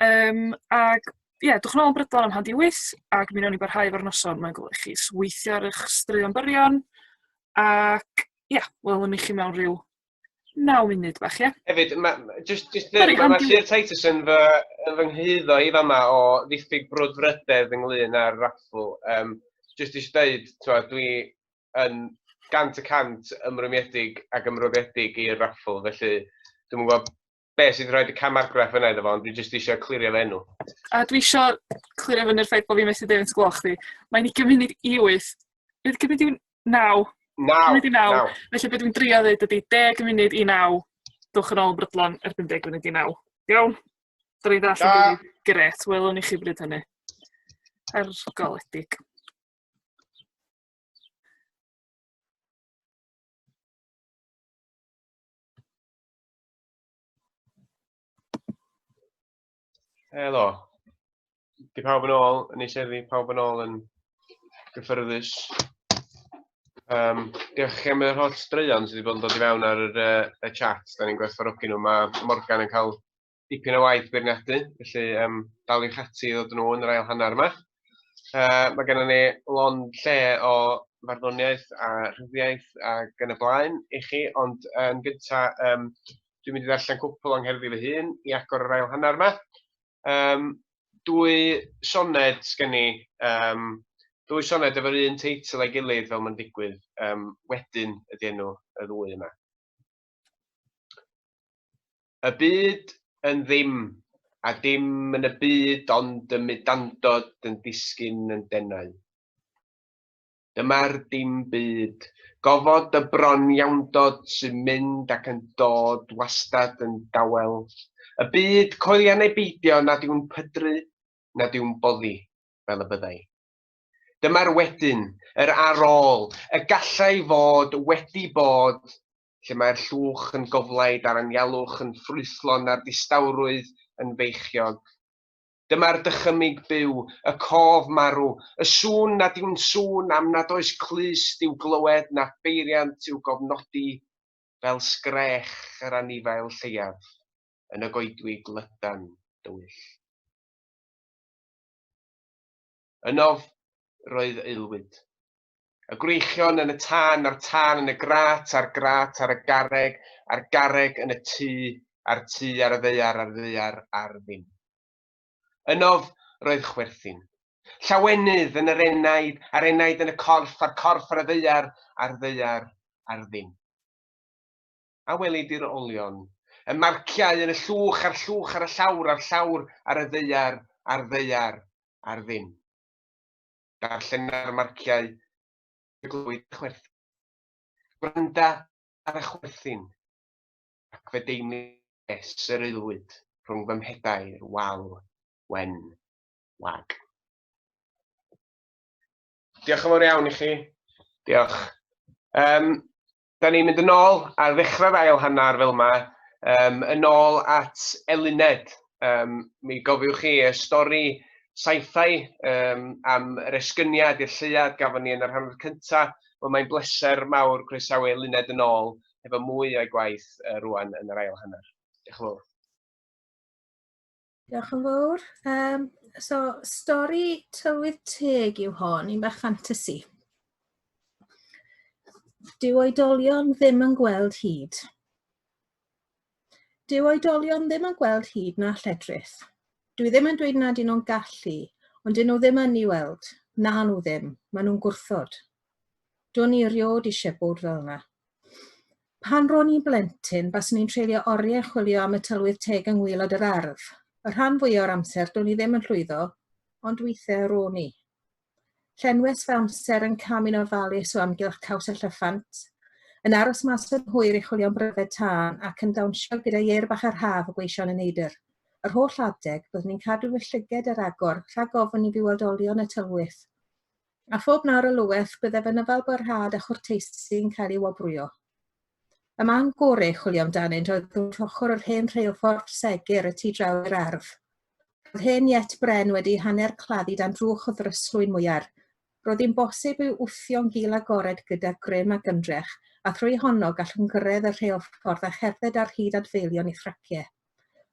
Um, ag ie, yeah, dwch nôl yn brydlon am hand i wyth, ac mi wnawn ni barhau efo'r noson. Mae'n golygu chi weithio ar eich straeon byrion, ac ie, yeah, welwn ni chi mewn rhyw 9 munud bach, ie? Hefyd, ma, just, just dweud, mae ma Llyr Titus yn fy, yn fy nghyhuddo i fama o ddiffyg brwdfrydedd ynglyn â'r raffl. Um, just eisiau dweud, twa, dwi yn 100% ymrwymiedig ac ymrwymiedig i'r raffl, felly dwi'n gwybod be sydd wedi rhoi y camargraff yna iddo fo, ond dwi jyst eisiau clirio fy enw. A dwi eisiau clirio fyny'r ffaith bod fi'n methu deud faint gloch di. Mae'n 20 munud i 8. 20 munud i 9. 9. Munud i 9. Felly beth dwi'n drio ddeud ydy 10 munud i 9. Dwch yn ôl yn brydlon erbyn 10 munud i 9. Iawn? Dyn ni'n ddall yn Gret, welwn i chi bryd hynny. Argoledig. Helo. Di pawb yn ôl yn ei seddi, pawb yn ôl yn gyffyrddus. Um, diolch i chi am yr holl straeon sydd wedi bod yn dod i fewn ar yr, uh, y chat. Da ni'n gwerthfawrogi nhw. Mae Morgan yn cael dipyn o waith beirniadu, felly um, daliwch ati i ddod yn ôl yn yr ail hanner yma. Uh, mae gennym ni lond lle o farddoniaeth a rhyddiaith ac yn y blaen i chi, ond yn gyntaf um, dwi'n mynd i ddarllen cwpl o'n ngherddi fy hun i agor yr ail hanner yma. Um, dwy soned sgen i, um, dwy soned efo'r un teitl a'i gilydd fel mae'n digwydd, um, wedyn ydy enw y ddwy yma. Y byd yn ddim, a dim yn y byd ond y mudandod yn disgyn yn denau. Dyma'r dim byd, gofod y bron iawndod sy'n mynd ac yn dod wastad yn dawel. Y byd, coelia neu beidio, nad yw'n pydru, nad yw'n boddi, fel y byddai. Dyma'r wedyn, yr ar ôl, y gallai fod wedi bod, lle mae'r llwch yn goflaid a'r anialwch yn ffrwythlon a'r distawrwydd yn feichiog. Dyma'r dychymyg byw, y cof marw, y sŵn nad yw'n sŵn am nad oes clust i'w glywed na pheiriant i'w gofnodi fel sgrech yr anifail lleiaf yn y goedwig lydan dywyll. Ynof roedd aelwyd. Y gwreichion yn y tân, a'r tân yn y grât, a'r grât ar y garreg, a'r garreg yn y tŷ, a'r tŷ ar y ddaear, a'r ddaear ar ddim. Ynof roedd chwerthin. Llawenydd yn yr enaid, a'r enaid yn y corff, a'r corff ar y ddaear, a'r ddaear ar ddim. A weli di'r olion. Y marciau yn y llwch a'r llwch ar y llawr a'r llawr ar y ddaear a'r ddaear ar ddim. Darllena'r marciau y glywyd chwerthin. Gwranda ar y chwerthin ac fe deimlais yr aelwyd rhwng fy mhedair wal wen wag. Diolch yn fawr iawn i chi. Diolch. Um, da ni'n mynd yn ôl ar ddechrau'r ail hanner fel yma, um, yn ôl at Eluned. Um, mi gofiwch chi y stori sci-fi um, am yr esgyniad i'r lleuad gafon ni yn yr hanner cyntaf. Wel, mae'n bleser mawr croesawu Eluned yn ôl efo mwy o'i gwaith uh, rwan yn yr ail hanner. Diolch yn fawr. Diolch yn fawr. Um, so, stori tylwyth teg yw hon, un bach ffantasi. Dyw oedolion ddim yn gweld hyd. Dyw oedolion ddim yn gweld hyd na lledrith. Dwi ddim yn dweud nad ydyn nhw'n gallu, ond dyn nhw ddim yn ei weld. Na nhw ddim, maen nhw'n gwrthod. Do'n i erioed eisiau bod fel yna. Pan ro'n i'n blentyn, baswn i'n treulio oriau chwilio am y tylwyth teg yng ngwaelod yr ardd. Y rhan fwya o'r amser, do'n i ddim yn llwyddo, ond weithiau ro'n i. Llenwes fy amser yn camu'n ofalus o amgylch caws y llyffant, yn aros mas yn hwyr i chwilio am bryfed tân ac yn dawnsio gyda ieir bach yr haf y gweision y neidr. Yr holl adeg, byddwn i'n cadw fy llyged ar agor rhag ofn i fi weld olion y tylwyth. A phob nawr o lyweth, bydde fy nyfalbarhad a chwrteisi yn cael ei wobrwyo. Y man gore i chwilio amdanynt oedd wrth ochr yr hen rheilffordd segur y tu draw i'r ardd. Roedd hen iet bren wedi hanner claddu dan drwch o ddryslwyn mwyar. Roedd hi'n bosib i'w wthio'n gul agored gyda grym ac ymdrech, a thrwy honno gallwn gyrraedd y rheilffordd a cherdded ar hyd adfeilion ei thraciau.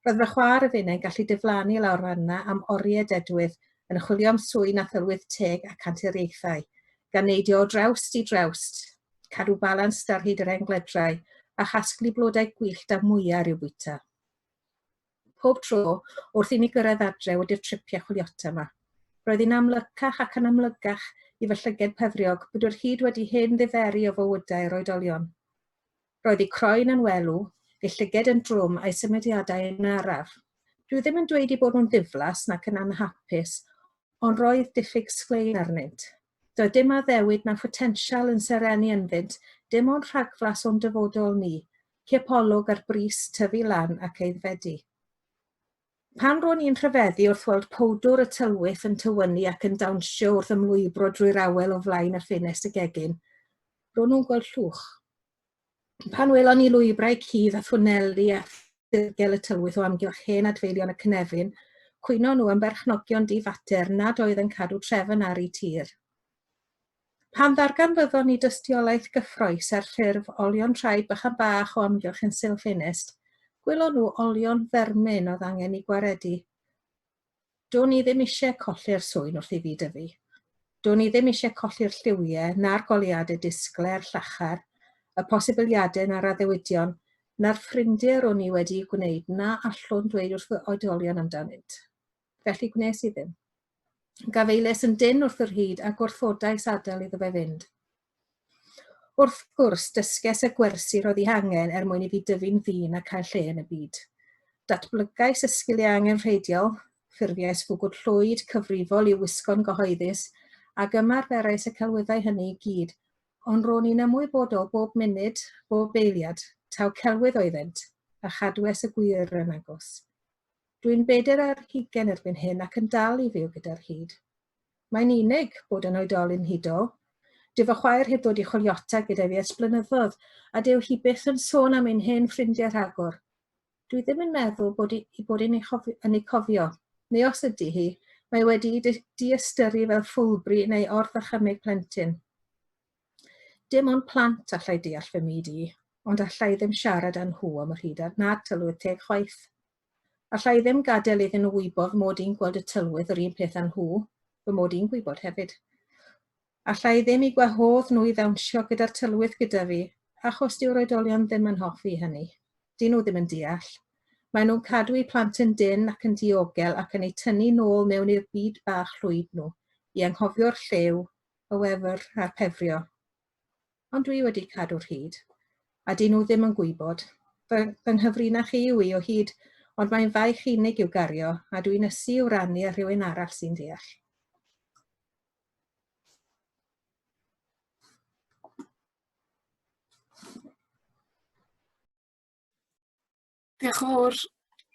Roedd fy chwaer a finnau'n gallu diflannu lawr fan'na am oriau dedwydd yn chwilio am swyn a thylwyth teg ac anturiaethau, gan neidio o drawst i drawst, cadw balans ar hyd yr hen gledrau, a chasglu blodau gwyllt a mwyar i'w bwyta. Pob tro, wrth i mi gyrraedd adre wedi'r tripiau chwiliota yma, roedd hi'n amlycach ac yn amlygach i fy llyged pefriog bod yr hyd wedi hen ddiferu o fywydau'r oedolion. Roedd eu croen yn welw, eu llyged yn drwm a'u symudiadau yn araf. Dwi ddim yn dweud eu bod nhw'n ddiflas nac yn anhapus, ond roedd diffyg sglein arnynt. Doedd dim addewid na photensial yn serennu ynddynt, dim ond rhagflas o'n dyfodol ni, cipolwg ar bris tyfu lan ac aeddfedu. Pan ro'n i'n rhyfeddu wrth weld powdwr y tylwyth yn tywynnu ac yn dawnsio wrth ymlwybro drwy'r awel o flaen y ffenest y gegin, ro'n nhw'n gweld llwch. Pan welon ni lwybrau cudd a thwneli a thirgel y tylwyth o amgylch hen adfeilion y cynefin, cwyno nhw am berchnogion di-fater nad oedd yn cadw trefn ar eu tir. Pan ddarganfyddon ni dystiolaeth gyffrous ar ffurf olion traed bychan bach o amgylch yn sil ffenest, gwelon nhw olion fermin oedd angen eu gwaredu. Do'n i ddim eisiau colli'r swyn wrth i fi dyfu. Do'n i ddim eisiau colli'r lliwiau, na'r goleuadau disglair llachar, y posibiliadau na'r addewidion, na'r ffrindiau ro'n i wedi'u gwneud na allwn dweud wrth fy oedolion amdanynt. Felly gwnes i ddim. Gafaelais yn dynn wrth yr hyd a gwrthodais adael iddo fe fynd. Wrth gwrs, dysges y gwersi roedd eu hangen er mwyn i fi dyfu'n ddyn a cael lle yn y byd. Datblygais y sgiliau angenrheidiol, ffurfiais fwgwd llwyd cyfrifol i'w wisgo'n gyhoeddus, ac ymarferais y celwyddau hynny i gyd, ond ro'n i'n ymwybodol bob munud, bob eiliad, taw celwydd oeddent, a chadwes y gwir yn agos. Dwi'n bedair ar hugain erbyn hyn ac yn dal i fyw gyda'r hud. Mae'n unig bod yn oedolyn hudol. Dyw fy chwaer heb ddod i chwiliota gyda fi ers blynyddoedd, a dyw hi byth yn sôn am ein hen ffrindiau rhagor. Dwi ddim yn meddwl bod i, i bod yn ei, chofio, yn ei cofio, neu os ydy hi, mae wedi'i diystyru fel ffwlbri neu or-ddychymyg plentyn. Dim ond plant allai deall fy myd i, ond allai ddim siarad â nhw am yr hyd a na'r tylwyth teg chwaith. Alla i ddim gadael iddyn nhw wybod fy mod i'n gweld y tylwyth yr un peth â nhw, fy mod i'n gwybod hefyd. Alla i ddim i gwahodd nhw i ddawnsio gyda'r tylwyth gyda fi, achos dyw'r oedolion ddim yn hoffi hynny. Dyn nhw ddim yn deall. Maen nhw'n cadw eu plant yn dynn ac yn diogel ac yn eu tynnu nôl mewn i'r byd bach llwyd nhw, i anghofio'r llew, y wefr a'r pefrio. Ond dwi wedi cadw'r hyd. A dyn nhw ddim yn gwybod. Fy, fy nghyfrinach i yw i o hyd, ond mae'n faich unig i'w gario, a dwi'n ysu i'w rannu â rhywun arall sy'n deall. Diolch yn fawr,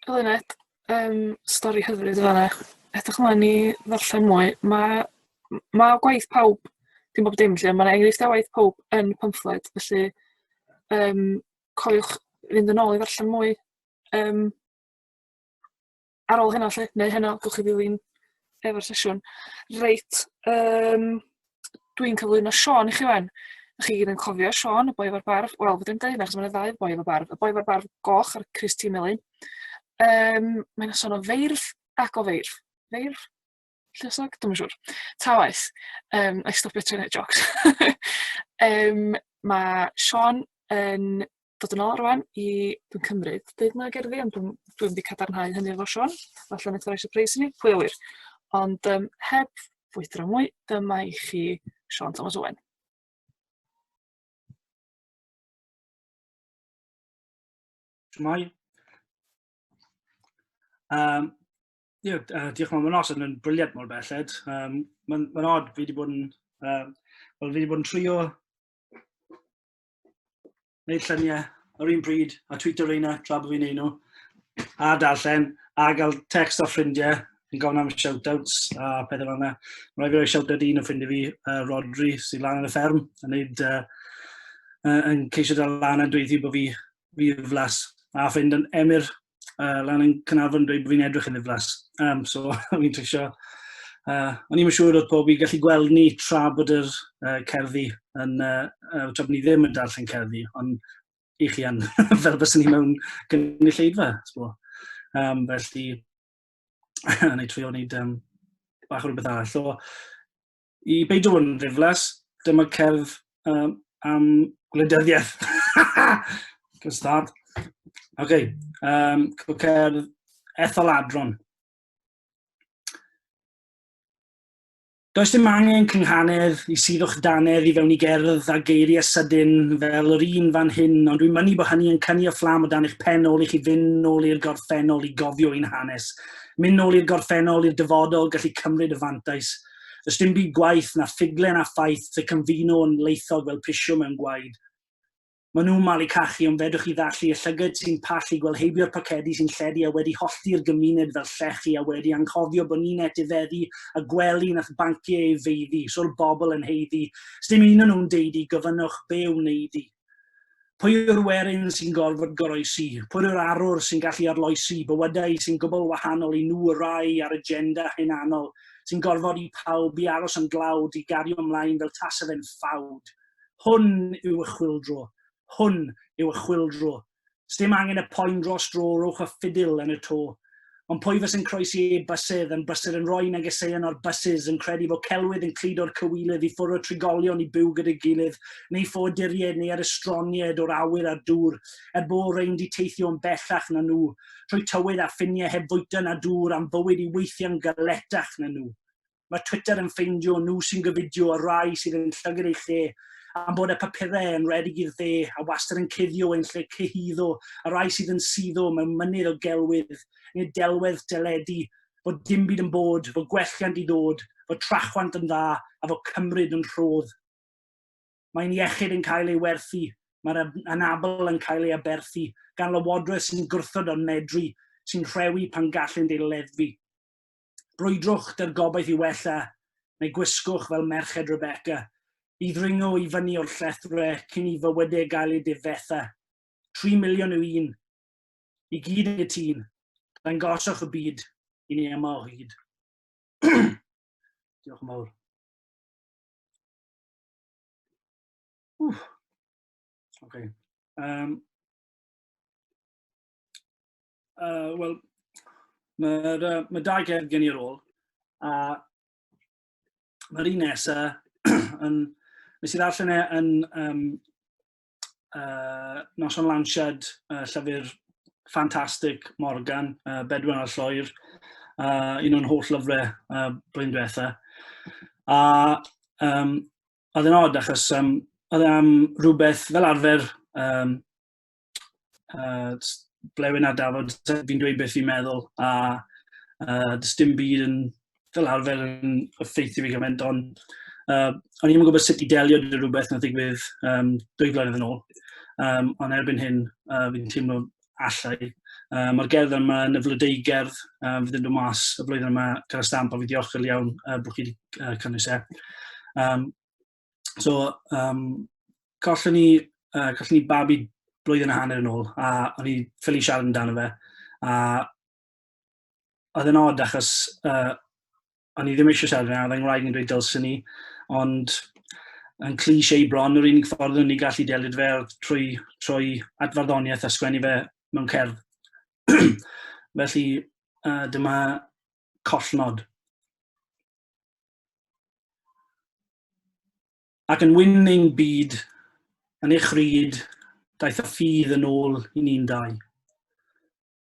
Eluned. Um, stori hyfryd yn fan'na. Edrych ymlaen i ddarllen mwy. Mae, ma gwaith pawb, dim bob dim 'lly, ond mae 'na enghreifftiau o waith pawb yn y pamffled, felly um, cofiwch fynd yn ôl i ddarllen mwy um, ar ôl heno 'lly, neu heno, gewch chi ddilyn efo'r sesiwn. Reit, yym, dwi'n cyflwyno Siôn i chi 'wan. Dach chi gyd yn cofio Siôn, y boi efo'r barf. Wel, fedra i'm deud 'na achos ma' 'na ddau boi efo barf. Y boi efo'r barf goch a'r crys T melyn. Yym, mae'n sôn o feirdd ac o feirdd. Feirdd? Lluosog? Dwi'm yn siŵr. Ta waeth, yym, wna i stopio trio neud jocs. Yym, ma' Siôn yn dod yn ôl rŵan i, dwi'n cymryd, deud mwy o gerddi, ond dwi'm dwi'm 'di cadarnhau hynny efo Siôn. Falle neith o roi sypreis i ni, pwy a wyr. Ond yym heb fwydro mwy, dyma i chi Siôn Tomos Owen. Shwmae? Um, yeah, diolch yn fawr, mae'n noson yn briliant mor belled. Um, Mae'n ma odd, fi wedi bod yn, well, fi wedi bod yn trio wneud lluniau ar un pryd a tweetio reina tra bod fi'n neud nhw, a darllen, a gael text o ffrindiau yn gofyn am shout-outs a pethau fel yna. Mae rhaid fi roi shout-out i un o ffrindiau fi, Rodri, sydd lan yn y fferm, yn, neud, yn ceisio dal lan a dweud bod fi, fi ddiflas. A ffrind yn Emyr, lan yn Caernarfon dweud bod fi'n edrych yn ddiflas. Um, so, fi'n trisio. O'n i'n siŵr oedd pob i gallu gweld ni tra bod yr cerddi yn, tra bod ni ddim yn darllen cerddi, ond i chi yn, fel bys ni mewn gynulleidfa, sbo. Felly, na i trio wneud bach o rhywbeth arall. So, i beidio bod yn ddiflas, dyma cerdd am gwleidyddiaeth. Good start. OK, cerdd Etholadron. Does dim angen cynghanedd i suddo'ch dannedd i fewn i gerdd a geiriau sydyn fel yr un fan hyn, ond dwi'n mynnu bod hynny yn cynnu y fflam o dan eich pen ôl i chi fynd nôl i'r gorffennol i gofio ein hanes. Mynd nôl i'r gorffennol, i'r dyfodol, gallu cymryd y fantais. Does dim byd gwaeth na ffuglen a ffaith y cynfino yn laethog fel pisio mewn gwaed. Maen nhw'n malu cachu ond fedrwch chi ddallu y llygad sy'n pallu gweld heibio'r pocedi sy'n lledu a wedi hollti'r gymuned fel llechi a wedi anghofio bod ni'n etifeddu y gwely nath banciau ei feiddi, so'r bobl yn haeddu. Sdim un o nhw'n deud i, gofynnwch be wneud i. Pwy yw'r werin sy'n gorfod goroesi? Pwy yw'r arwr sy'n gallu arloesi bywydau sy'n gwbl wahanol i nhw y rai ar agenda hunanol sy'n gorfodi pawb i aros yn dlawd i gario ymlaen fel tasa fe'n ffawd? Hwn yw y chwyldro. Hwn yw y chwyldro. Sdim angen y poen dros dro, rhowch y ffidil yn y to. Ond pwy fyse'n croesi eu bysedd, yn brysur yn rhoi negeseuon o'r buses, yn credu fod celwydd yn cludo'r cywilydd i ffwrdd o'r trigolion i byw gyda'i gilydd, neu ffoaduriaid neu ar estroniaid o'r awyr a'r dŵr, er bo rein 'di teithio yn bellach na nhw, trwy tywydd a ffiniau heb fwyta na dŵr, am fywyd i weithio'n galetach na nhw. Mae Twitter yn ffeindio nhw sy'n gofidio y rhai sydd yn llygad eu lle, am bod y papurau yn rhedeg i'r dde a wastad yn cuddio ein lle cyhuddo, y rhai sydd yn suddo mewn mynydd o gelwydd, neu delwedd deledu, fod dim byd yn bod, fod gwelliant i ddod, fod trachwant yn dda, a fod cymryd yn rhodd. Mae'n iechyd yn cael ei werthu, mae'r anabl yn cael ei aberthu, gan lywodraeth sy'n gwrthod ond medru, sy'n rhewi pan gallent ei leddfu. Brwydrwch 'da'r gobaith i wella, neu gwisgwch fel merched Rebecca, i ddringo i fyny o'r llethre cyn i fywydau gael eu difetha. 3 miliwn yw un. I gyd yn gytûn. Dangoswch y byd i ni yma o hyd. Diolch yn fawr. Wff. Okay. Wel, mae'r mae dau gerdd gen i ar ôl, a mae'r un nesaf yn... Nes i ddarllen e yn noson lansiad llyfr ffantastig Morgan, Bedwyn a'r Lloer, un o'n holl lyfrau blwyddyn diwetha. A oedd e'n od achos oedd e am rhywbeth fel arfer Blewyn a dafod, fi'n dweud beth fi'n meddwl, a does dim byd yn fel arfer yn effeithio fi gymaint, ond o'n i'm yn gwybod sut i delio gyda rhywbeth nath ddigwydd 2 flynedd yn ôl. Ond erbyn hyn, fi'n teimlo allai. Mae'r gerdd yma yn y flodeugerdd, fydd yn dod mas y flwyddyn yma gyda stamp, a fi diolchgar iawn bod chi wedi cynnwys e. So, collon ni babi blwyddyn a hanner yn ôl, a o'n i ffili siarad amdano fe, a oedd yn odd achos o'n i ddim eisiau siarad amdano, oedd yng ngwraig yn dweud dylswn ni, ond yn cliché bron, yr unig ffordd o'n i gallu delio fe oedd trwy at farddoniaeth a sgwennu fe mewn cerdd. Felly, dyma collnod. Ac yn wyn ein byd, yn ei chryd, daeth y ffydd yn ôl i ni'n dau.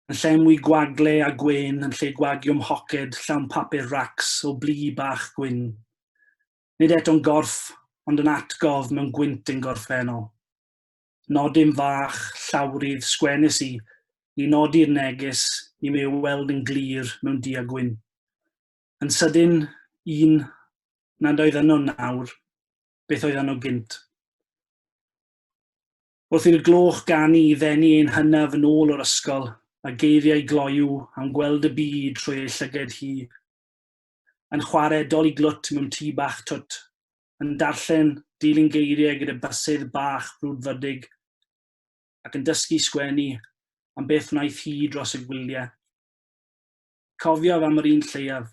Yn lle mwy gwagle a gwên, yn lle gwagio mhoced llawn papur racs o blu bach gwyn. Nid eto'n gorff, ond yn atgof mewn gwynt ein gorffennol. Nodyn fach, llawrydd, sgwennes i, i nodi'r neges i mi ei weld yn glir mewn du a gwyn. Yn sydyn, un nad oedd yno nawr, beth oedd yno gynt. Wrth i'r gloch ganu i ddenu ein hynaf yn ôl o'r ysgol, a geiriau gloyw am gweld y byd trwy ei llyged hi, yn chwarae doli glwt mewn tŷ bach twt, yn darllen, dilyn geiriau gyda bysedd bach brwdfrydig, ac yn dysgu sgwennu am beth wnaeth hi dros y gwyliau. Cofiaf am yr un lleiaf,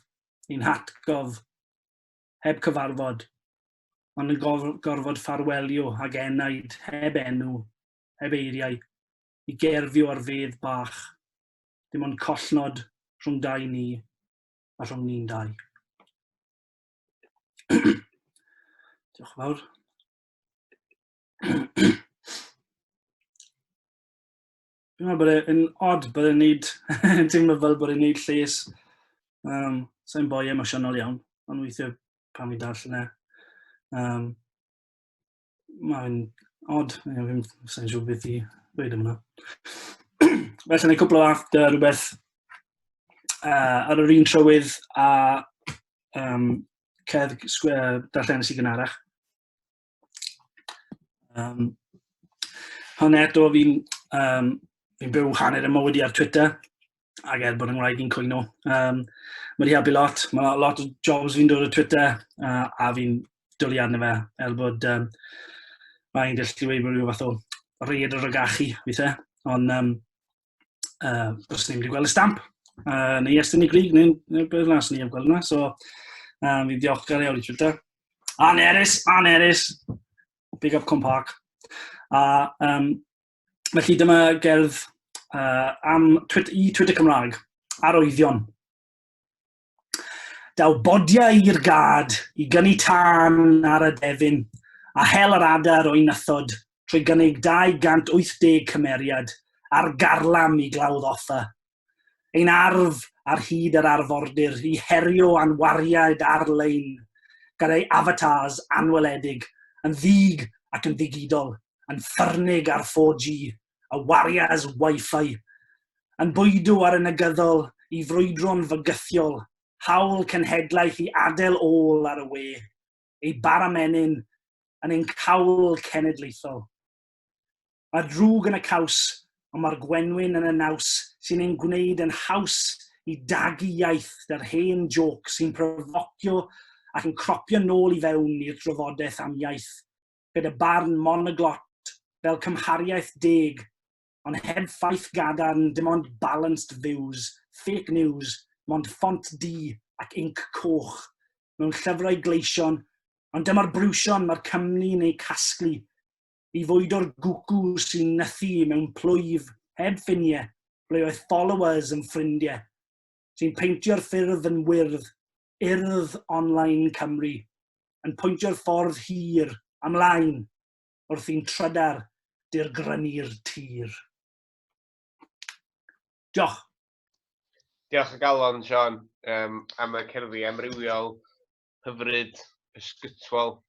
ein hatgof, heb cyfarfod, ond yn gorfod ffarwelio ag enaid heb enw, heb eiriau, i gerfio ar fedd bach, dim ond collnod rhwng dau ni a rhwng ni'n dau. Diolch yn fawr. Fi'n meddwl bod e'n odd bod e'n neud, teimlo fel bod e'n neud lles. Sa'n boi emosiynol iawn, ond weithiau pan fi'n darllen e. Mae'n odd, fi'n sa'n siŵr beth i ddweud am hwnna. Felly, neu cwpl o after rhywbeth ar yr un trywydd a cerdd darllen sy'n gynharach. Hwn eto, fi byw hanner y mywyd i ar Twitter, ac er bod yng Ngwraig i'n cwyno. Mae wedi helpu lot, mae lot o jobs fi'n dod o Twitter, a fi'n dwlu arno fe, er bod mae'n gallu dweud bod rhyw fath o reid o rygachu weithiau, ond os ni'n wedi gweld y stamp, neu Estyn i Grig, neu beth yna, os ni'n gweld yna, so fi'n diolchgar iawn i Twitter. Anerys, Anerys, big up Cwm Park. A felly dyma gerdd am i Twitter Cymraeg, arwyddion. Daw bodiau i'r gad i gynnu tân ar y defyn, a hel yr adar o'i nythod trwy gynnig 280 cymeriad ar garlam i glawdd Offa. Ein arf ar hyd yr arfordir i herio anwariaid ar-lein gyda'i avatars anweledig, yn ddig ac yn ddigidol, yn ffyrnig ar 4G, a warias Wi-Fi, yn bwydo ar y negyddol i frwydro'n fygythiol, hawl cenhedlaeth i adael ôl ar y we, ei baramenyn yn ein cawl cenedlaethol. Mae'r drwg yn y caws, ond mae'r gwenwyn yn y naws sy'n ein gwneud yn haws i dagu iaith da'r hen jôc sy'n pryfocio ac yn cropio nôl i fewn i'r drafodaeth am iaith gyda barn monoglot fel cymhariaeth deg, ond heb ffaith gadarn, dim ond balanced views, fake news, mond ffont du ac inc coch, mewn llyfrau gleision, ond dyma'r briwsion mae'r Cymry'n eu casglu i fwydo'r gwcw sy'n nythu mewn plwyf heb ffiniau, ble oedd followers yn ffrindiau, sy'n peintio'r ffyrdd yn wyrdd, Urdd Online Cymru, yn pwyntio'r ffordd hir ymlaen wrth i'n trydar dirgrynu'r tir. Diolch. Diolch o galon, Sean, am y cerddi amrywiol, hyfryd, ysgytwol.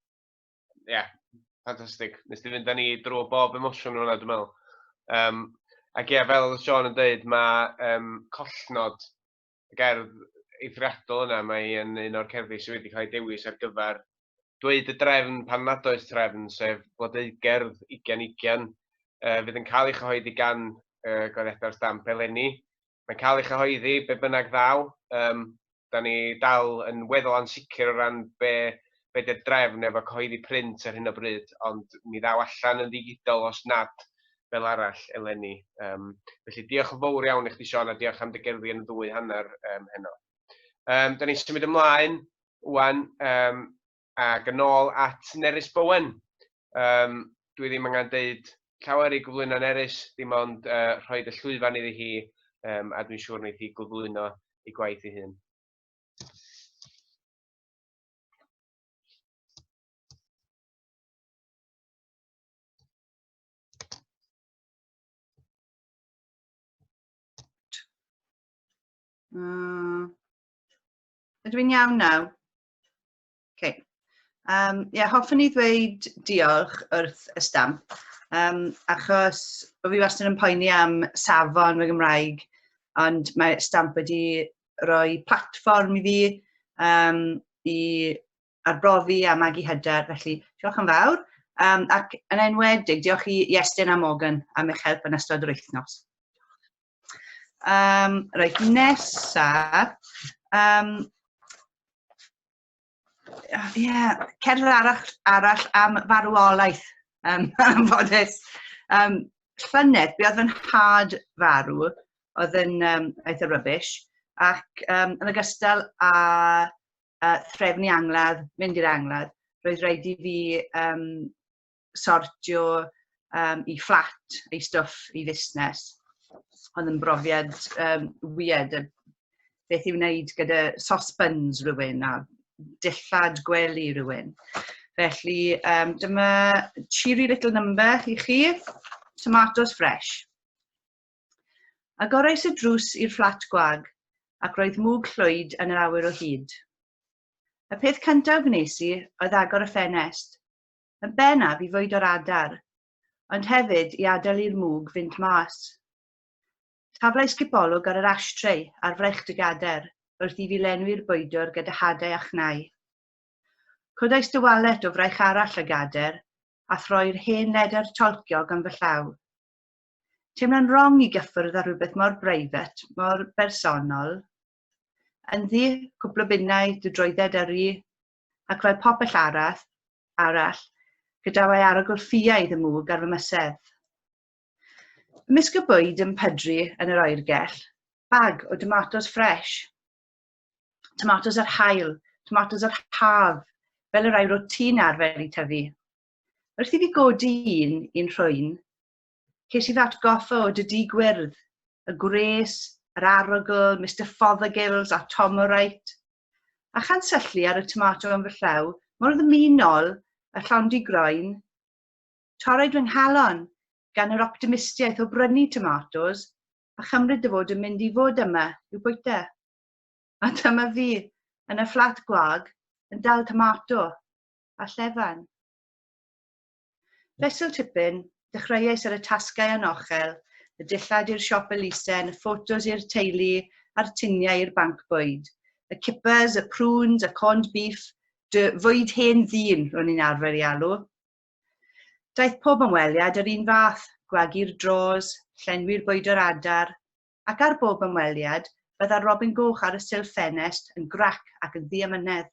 Ie, yeah, ffantastig. Nes di fynd â ni drwy bob emosiwn hwnna, dwi'n meddwl. Ac ie, fel oedd Sean yn dweud, mae collnod y gerdd eithriadol yna, mae yn un o'r cerddi sydd wedi cael ei dewis ar gyfer dweud y drefn pan nad oes trefn, sef Blodeugerdd 2020, fydd yn cael ei chyhoeddi gan Gweddiadau'r Stamp eleni. Mae'n cael ei chyhoeddi be bynnag ddaw. Da ni dal yn weddol ansicr o ran be, be di'r drefn efo cyhoeddi print ar hyn o bryd, ond mi ddaw allan yn ddigidol os nad fel arall eleni. Felly diolch yn fawr iawn i chdi Siôn a diolch am dy gerddi yn y ddwy hanner heno. Da ni'n symud ymlaen wan ac yn ôl at Nerys Bowen. Dwi ddim angen deud llawer i gyflwyno Nerys, dim ond rhoi y llwyfan iddi hi, a dwi'n siŵr wneith hi gyflwyno ei gwaith ei hun. Ydw i'n iawn nawr? Okay. Yeah, hoffwn i ddweud diolch wrth y stamp, achos o fi wastad yn poeni am safon fy Gymraeg, ond mae stamp wedi rhoi platfform i fi i arbrofi a magu hyder, felly diolch yn fawr. Ac yn enwedig, diolch i Iestyn a Morgan am eich help yn ystod yr wythnos. Reit, nesa, yeah, cerdd arall, arall am farwolaeth, anffodus. Llynedd, be oedd fy nhad farw, oedd yn eitha rubbish, ac yn ogystal â threfnu angladd, mynd i'r angladd, roedd rhaid i fi sortio i fflat, ei stwff, i fusnes. Oedd yn brofiad weird, beth i'w wneud gyda saucepans rhywun a dillad gwely rhywun. Felly dyma cheery little number i chi, tomatoes fresh. Agorais y drws i'r fflat gwag ac roedd mwg llwyd yn yr awyr o hyd. Y peth cyntaf wnes i oedd agor y ffenest, yn bennaf i fwydo'r adar, ond hefyd i adael i'r mwg fynd mas. Taflais gipolwg ar yr ashtray a'r fraich dy gader wrth i fi lenwi'r bwydwr gyda hadau a chnau. Codais dy walet o fraich arall y gader a throi'r hen ledr tolciog yn fy llaw. Teimlo'n wrong i gyffwrdd â rhywbeth mor breifat, mor bersonol. Ynddi, cwpl o bunnau, dy drwydded yrru, ac fel popeth arall, arall, gydawai arogl ffiaidd y mwg ar fy mysedd. Ymysg y bwyd yn pydru yn yr oergell, bag o domatos ffres. Tomatos yr haul, tomatos yr haf, fel y rhai ro't ti'n arfer i tyfu. Wrth i fi godi un i'n rhwyn, ces i fy atgoffa o dy dŷ gwyrdd, y gwres, yr arogl, Mister Fothergills a Tomorite. A chan syllu ar y tomato yn fy llaw, mor ddymunol a llond i groen, torrwyd fy nghalon gan yr optimistiaeth o brynu tomatos a chymryd dy fod yn mynd i fod yma i'w bwyta. A dyma fi, yn y fflat gwag, yn dal tomato a llefan. Fesul tipyn, dechreuais ar y tasgau anochel, y dillad i'r siop elusen, y ffotos i'r teulu a'r tuniau i'r banc bwyd, y kippers, y prunes, y corned beef, dy fwyd hen ddyn, ro'n i'n arfer ei alw. Daeth pob ymweliad yr un fath, gwagu'r drawers, llenwi'r bwyd o'r adar, ac ar bob ymweliad, byddai'r robin goch ar y silff ffenest yn grac ac yn ddiamynedd.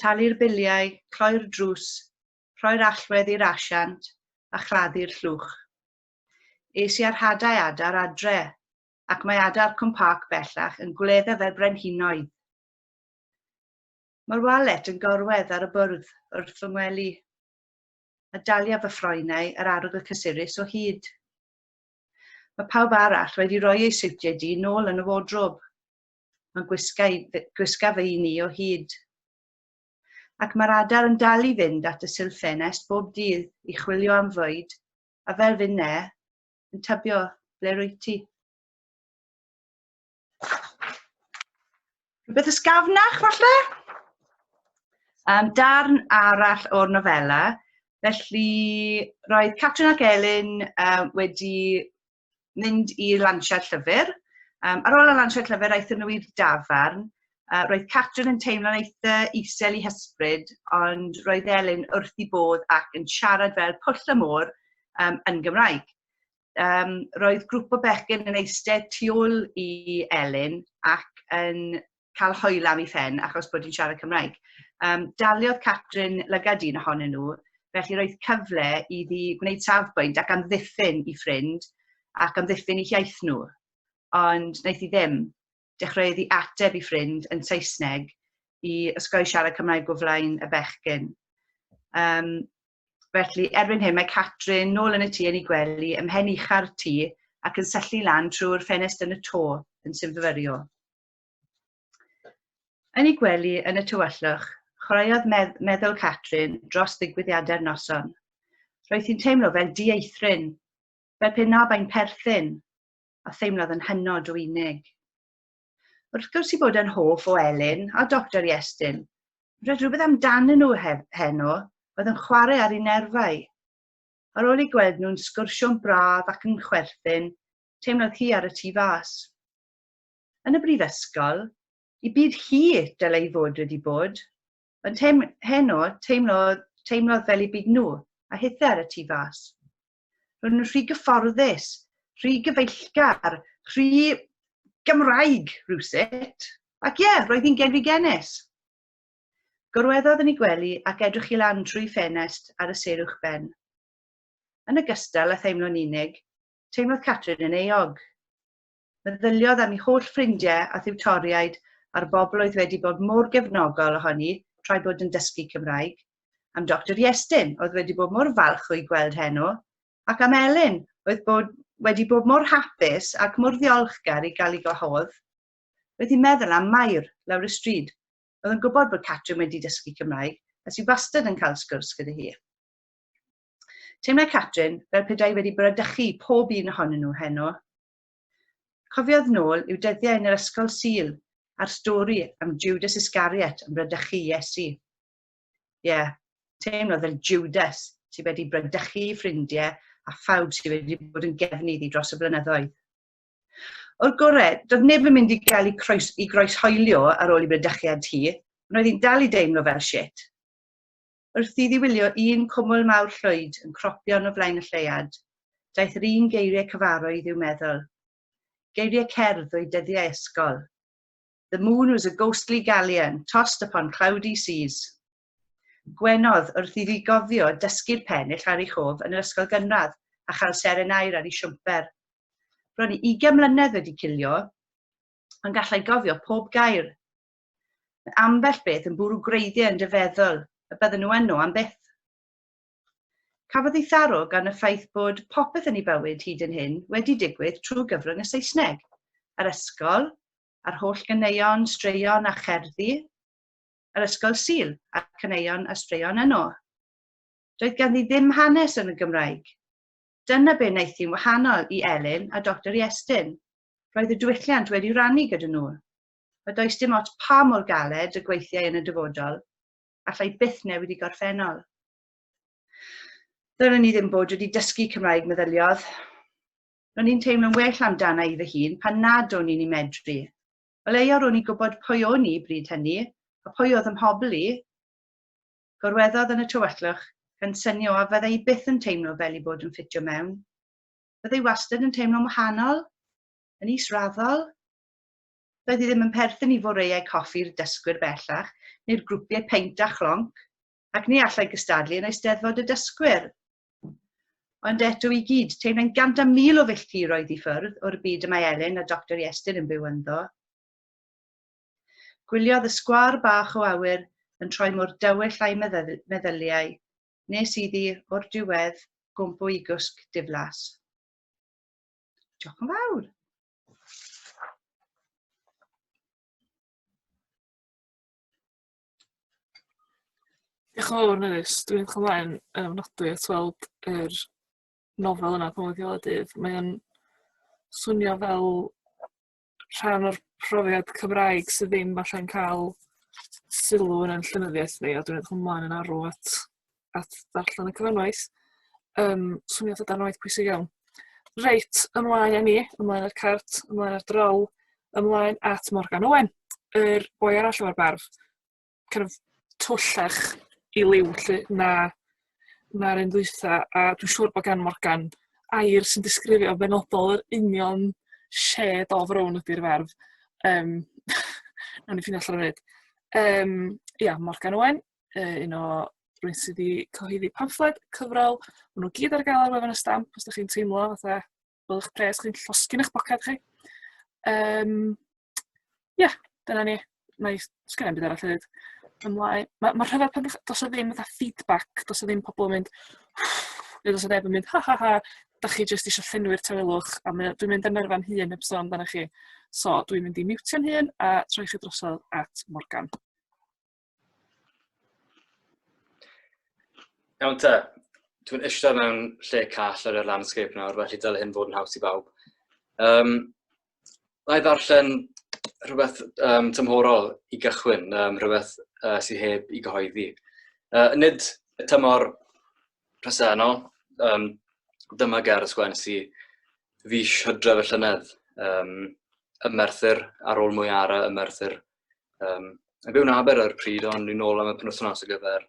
Talu'r biliau, cloi'r drws, rhoi'r allwedd i'r asiant a chladdu'r llwch. Es i â'r hadau adar adre, ac mae adar Cwm Parc bellach yn gwledda fel brenhinoedd. Mae'r walet yn gorwedd ar y bwrdd wrth fy ngwely, a dalia fy ffroenau yr arogl cysurus o hyd. Mae pawb arall wedi rhoi eu siwtiau du nôl yn y wardrobe. Mae'n gwisga, gwisga fy un i o hyd. Ac mae'r adar yn dal i fynd at y silff ffenest bob dydd i chwilio am fwyd, a fel finne, yn tybio ble rwyt ti. Rhywbeth ysgafnach, falle? Darn arall o'r nofela, Felly, roedd Catrin ac Elin wedi mynd i lansiad llyfr. Ar ôl y lansiad llyfr, aethon nhw i'r dafarn. Roedd Catrin yn teimlo'n eitha isel i hysbryd, ond roedd Elin wrth i bodd ac yn siarad fel pwll y môr um, yn Gymraeg. Um, roedd grŵp o bechgyn yn eistedd tu ôl i Elin ac yn cael hoel am ei phen achos bod hi'n siarad Cymraeg. Um, daliodd Catrin lygad un ohonyn nhw, felly roedd cyfle iddi gwneud safbwynt ac amddiffyn i ffrind ac amddiffyn i hiaith nhw. Ond wnaeth hi ddim. Dechreuodd hi ateb i ffrind yn Saesneg i ysgoi siarad Cymraeg o flaen y bechgyn. Um, felly, erbyn hyn, mae Catrin nôl yn y tŷ yn ei gwely, ym mhen ucha'r tŷ, ac yn syllu lan trwy'r ffenest yn y to, yn synfyfyrio. Yn ei gwely yn y tywyllwch, chwaraeodd medd meddwl Catrin dros ddigwyddiadau'r noson. Roedd hi'n teimlo fel dieithryn, fel pe na bai'n perthyn, a theimlodd yn hynod o unig. Wrth gwrs i bod yn hoff o Elin a Doctor Iestyn, roedd rhywbeth amdanyn nhw heno oedd yn chwarae ar ei nerfau. Ar ôl eu gweld nhw'n sgwrsio'n braf ac yn chwerthin, teimlodd hi ar y tu fas. Yn y brifysgol, i byd hi dylai fod wedi bod, ond hem, heno teimlodd, teimlodd fel i byd nhw, a hithe ar y tu fas. Roedd nhw'n rhy gyfforddus, rhy gyfeillgar, rhy Gymraeg rhywsut. Ac ie, roedd hi'n genfigennus. Gorweddodd yn ei gwely ac edrych i lan trwy ffenest ar y sêr uwchben. Yn ogystal â theimlo'n unig, teimlodd Catrin yn euog. Meddyliodd am ei holl ffrindiau a thiwtoriaid a'r bobl oedd wedi bod mor gefnogol ohoni tra'i bod yn dysgu Cymraeg, am Doctor Iestyn, oedd wedi bod mor falch o'i gweld heno, ac am Elin, oedd bod, wedi bod mor hapus ac mor ddiolchgar i gael ei gwahodd. Roedd hi'n meddwl am Mair, lawr y stryd, oedd yn gwybod bod Catrin wedi dysgu Cymraeg a sydd wastad yn cael sgwrs gyda hi. Teimlai Catrin fel pe bai wedi bradychu pob un ohonyn nhw heno. Cofiodd nôl i'w dyddiau yn yr ysgol Sul a'r stori am Judas Iscariot yn bradychu Iesu. Ie, yeah, teimlodd fel Judas sydd wedi bradychu ei ffrindiau a phawb sydd wedi bod yn gefn iddi dros y blynyddoedd. O'r gorau, doedd neb yn mynd i gael ei, croes, i groeshoelio ar ôl i bradychiad hi, ond roedd hi'n dal i deimlo fel shit. Wrth iddi wylio un cwmwl mawr llwyd yn cropion o flaen y lleuad, daeth yr un geiriau cyfarwydd i'w meddwl. Geiriau cerdd o'i dyddiau ysgol. The moon was a ghostly galleon, tossed upon cloudy seas. Gwenodd wrth iddi gofio dysgu'r pennill ar ei chof yn yr ysgol gynradd a chael seren aur ar ei siwmper. Bron i ugain mlynedd wedi cilio, ond gallai gofio pob gair. Mae ambell beth yn bwrw gwreiddiau yn dy feddwl y bydden nhw yno am byth. Cafodd ei tharo gan y ffaith bod popeth yn ei bywyd hyd yn hyn wedi digwydd trwy gyfrwng y Saesneg. Yr ysgol, a'r holl ganeuon, straeon a cherddi. Yr ysgol Sul, a'r caneuon a straeon yno. Doedd ganddi ddim hanes yn y Gymraeg. Dyna be wnaeth hi'n wahanol i Elin a Doctor Iestyn. Roedd y diwylliant wedi rannu gyda nhw. A does dim ots pa mor galed y gweithiau yn y dyfodol, allai byth newid i gorffennol. Ddylwn i ddim bod wedi dysgu Cymraeg, meddyliodd. Ro'n i'n teimlo'n well amdana i fy hun pan nad o'n i'n ei medru. O leia ro'n i'n gwybod pwy o'n i bryd hynny, a pwy oedd 'y mhobl i. Gorweddodd yn y tywyllwch, gan synio a fyddai i byth yn teimlo fel ei bod yn ffitio mewn. Fyddai wastad yn teimlo'n wahanol? Yn israddol? Doedd hi ddim yn perthyn i foreau coffi'r dysgwyr bellach, neu'r grwpiau peint a chlonc, ac ni allai gystadlu yn Eisteddfod y Dysgwyr. Ond eto i gyd, teimlai'n gant a mil o filltiroedd i ffwrdd o'r byd y mae Elin a Doctor Iestyn yn byw ynddo. Gwyliodd y sgwâr bach o awyr yn troi mor dywyll a'i meddyliau, nes iddi, o'r diwedd, gwmpo i gwsg diflas. Diolch yn fawr. Diolch yn fawr Nerys. Dwi'n edrych ymlaen yn ofnadwy at weld yr nofel yna pan mae'n diwedd y dydd. Mae o'n swnio fel rhan o'r profiad Cymraeg sydd ddim falle'n cael sylw yn 'yn llenyddiaeth ni a dwi'n edrych ymlaen yn arw at at ddarllen y cyfanwaith. Um, swnio fatha darn o waith pwysig iawn. Reit, ymlaen â ni, ymlaen â'r cart, ymlaen â'r drol, ymlaen at Morgan Owen, yr boi arall efo'r barf. Kind of twllach i liw 'lly na na'r un ddwytha, a dwi'n siŵr bod gan Morgan air sy'n disgrifio benodol yr union shade o frown ydy'r ferf. Yym nawn ni ffindio allan yn funud. Yym ia, Morgan Owen, yy un o rywun sydd 'di cyhoeddi pamffled, cyfrol, ma' nhw gyd ar gael ar wefan y Stamp os 'dach chi'n teimlo fatha fel 'ych pres chi'n llosgi'n eich poced chi. Yym ia, dyna ni. Mae sgenna i'm byd arall i ddeud. Ymlaen. Ma' ma' rhyfedd pan dych- do's 'na ddim fatha feedback, do's 'na ddim pobl yn mynd neu do's 'na neb yn mynd ha ha ha, 'dach chi jyst isio llenwi'r tawelwch a mae o dwi'n mynd ar nerfa'n hun heb sôn amdanoch chi. So dwi'n mynd i miwtio'n hun a troi chi drosodd at Morgan. Iawn te, dwi'n eistedd mewn lle call ar y landscape nawr, felly dyle hyn fod yn haws i bawb. Um, na i ddarllen rhywbeth um, tymhorol i gychwyn, um, rhywbeth uh, sydd heb i gyhoeddi. Uh, nid y tymor presennol, um, dyma ger y sgwennes i fis hydref y llynedd, um, ym Merthyr, ar ôl mwy ara ym Merthyr. Um, yn byw yn Aber ar y pryd, ond ni'n ôl am y penwythnos ar gyfer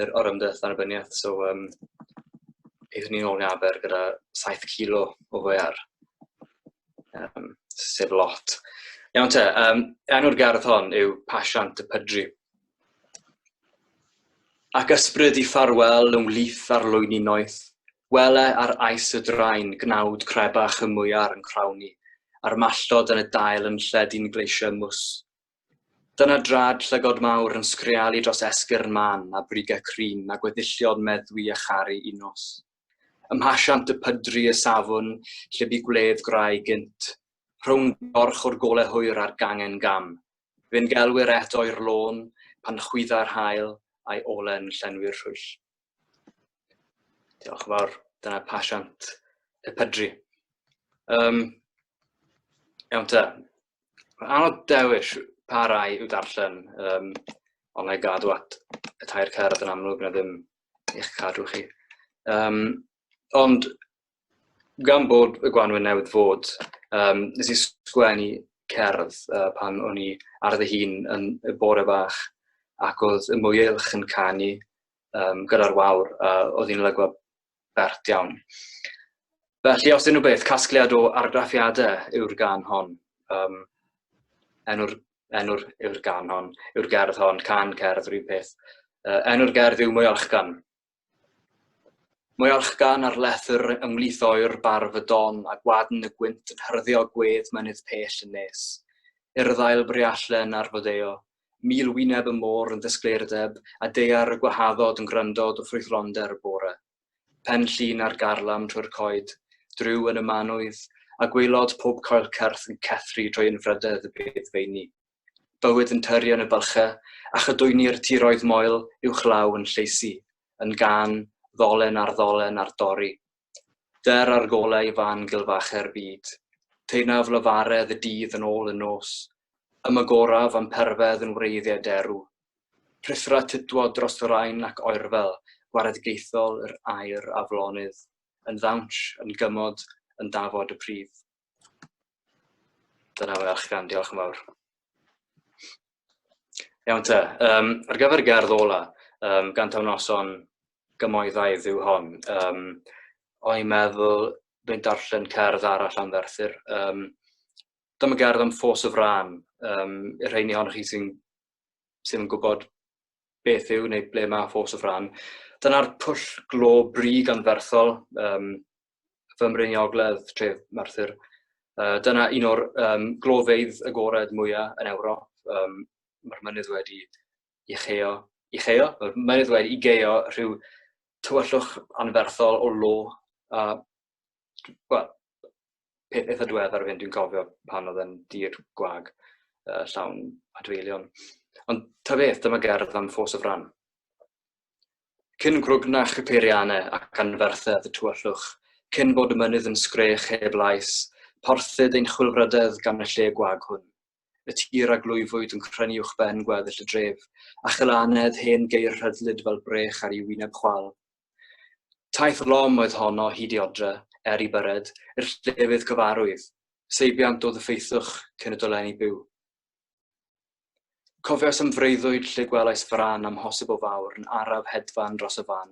yr orymdaith annibyniaeth, so um, aethon ni'n ôl i Aber gyda 7 kilo o fwyar, um, sef lot. Iawn te, um, enw'r gerdd hon yw Pasiant y Pydru. Ac ysbryd i ffarwel yn wlith ar lwyni noeth, wele ar ais y drain gnawd crebach y mwyar yn crawni, a'r malltod yn y dail yn lledu'n gleisiau mwys. Dyna drad llygod mawr yn sgrialu dros esgyrn mân a brigau crin a gweddillion meddwi a charu unnos. Ym mhasiant y pydru y safwn lle bu gwledd gwraig gynt, rhwng dorch o'r gole hwyr a'r gangen gam. Fe'n gelwir eto i'r lôn pan chwydda'r haul a'i ole'n llenwi'r rhwyll. Diolch yn fawr. Dyna pasiant y pydru. Um, iawn te. Mae'n anodd dewis pa rai i'w darllen, um, ond na i gadw at y tair cerdd yn amlwg na ddim eich cadw chi. Um, ond gan bod y gwanwyn newydd fod, um, nes i sgwennu cerdd uh, pan o'n i ar fy hun yn y bore bach ac oedd y mwyelch yn canu um, gyda'r wawr, a oedd hi'n olygfa bert iawn. Felly, os unrhyw beth, casgliad o argraffiadau yw'r gan hon. Um, enw'r, enw'r yw'r gan hon, yw'r gerdd hon, can cerdd, rhyw peth. Uh, enw'r gerdd yw Mwyalchgan. Mwyalchgan ar lethr ymhlith oer barf y don a gwadn y gwynt yn hyrddio gwedd mynydd pell yn nes. Urddail briallen ar fodeo, 1000 wyneb y môr yn ddisgleirdeb a daear y gwahaddod yn gwrandod o ffrwythlonder y bore. Pen llun ar garlam trwy'r coed, dryw yn y manwydd, a gwaelod pob coelcerth yn cethru drwy unfrydedd y beddfeini. Bywyd yn tyrru yn y bylchau, a chydwyni'r tiroedd moel uwchlaw yn lleisi, yn gân, ddolen ar ddolen ar dorri. Der ar golau fan gilfache'r byd. Taenaf lafaredd y dydd yn ôl y nos. Ymagoraf a'm perfedd yn wreiddiau derw. Rhuthra tudwod dros y rain ac oerfel gwaredigaethol yr aer aflonydd, yn ddawns, yn gymod, yn dafod y pridd. Dyna fe allan, diolch yn fawr. Iawn te, um, ar gyfer y gerdd ola, um, gan taw noson gymoeddaidd yw hon, um, o'n i'n meddwl dwi'n darllen cerdd arall am Ferthyr. Um, dyma gerdd am ffos y frân. Um, i'r rheini ohonoch chi sy'n sydd yn gwybod beth yw neu ble mae ffos y frân. Dyna'r pwll glo brig anferthol, um, fy mryn i ogledd, tref Merthyr. Uh, dyna un o'r um, glofeydd agored mwyaf yn Ewrop. Um, mae'r mynydd wedi i cheo, i cheo? Mae'r mynydd wedi i geio rhyw tywyllwch anferthol o lo. A, wel, peth eitha diweddar yw hyn, dwi'n cofio pan oedd e'n dir gwag uh, llawn adfeilion. Ond ta beth, dyma gerdd am ffos y fran. Cyn grwgnach y peiriannau ac anferthedd y tywyllwch, cyn bod y mynydd yn sgrech heb lais, porthid ein chwilfrydedd gan y lle gwag hwn. y tir a glwyfwyd yn crynu uwchben gweddill y dref, a chylanedd hen geir rhydlyd fel brech ar ei wyneb chwal. Taith lom oedd honno hyd i odre, er i byred, i'r llefydd cyfarwydd, seibiant o ddiffeithwch cyn y dolenni byw. Cofiais am freuddwyd lle gwelais frân amhosib o fawr yn araf hedfan dros y fan,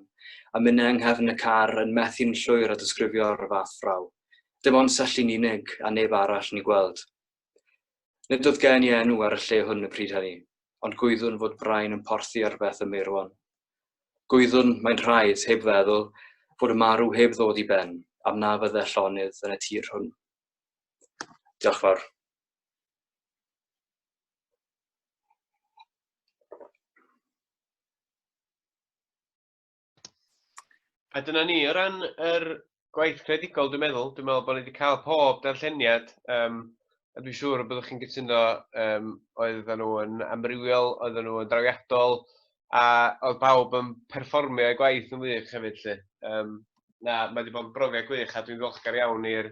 a minne yng nghefn y car yn methu'n llwyr â disgrifio'r fath fraw. Dim ond syllu'n unig, a neb arall yn ei gweld. Nid oedd gen i enw ar y lle hwn y pryd hynny, ond gwyddwn fod brain yn porthi ar beth y meirwon. Gwyddwn, mae'n rhaid, heb feddwl, fod y marw heb ddod i ben, am na fydde llonydd yn y tir hwn. Diolch fawr. A dyna ni, o ran yr gwaith creadigol, dwi'n meddwl, dwi'n meddwl bod ni wedi cael pob darlleniad, um, a dwi'n siŵr y byddwch chi'n cytuno, um, oedden nhw yn amrywiol, oedden nhw yn drawiadol, a oedd pawb yn perfformio eu gwaith yn wych hefyd, 'lly. Um, na, mae wedi bod yn brofiad gwych, a dwi'n ddiolchgar iawn i'r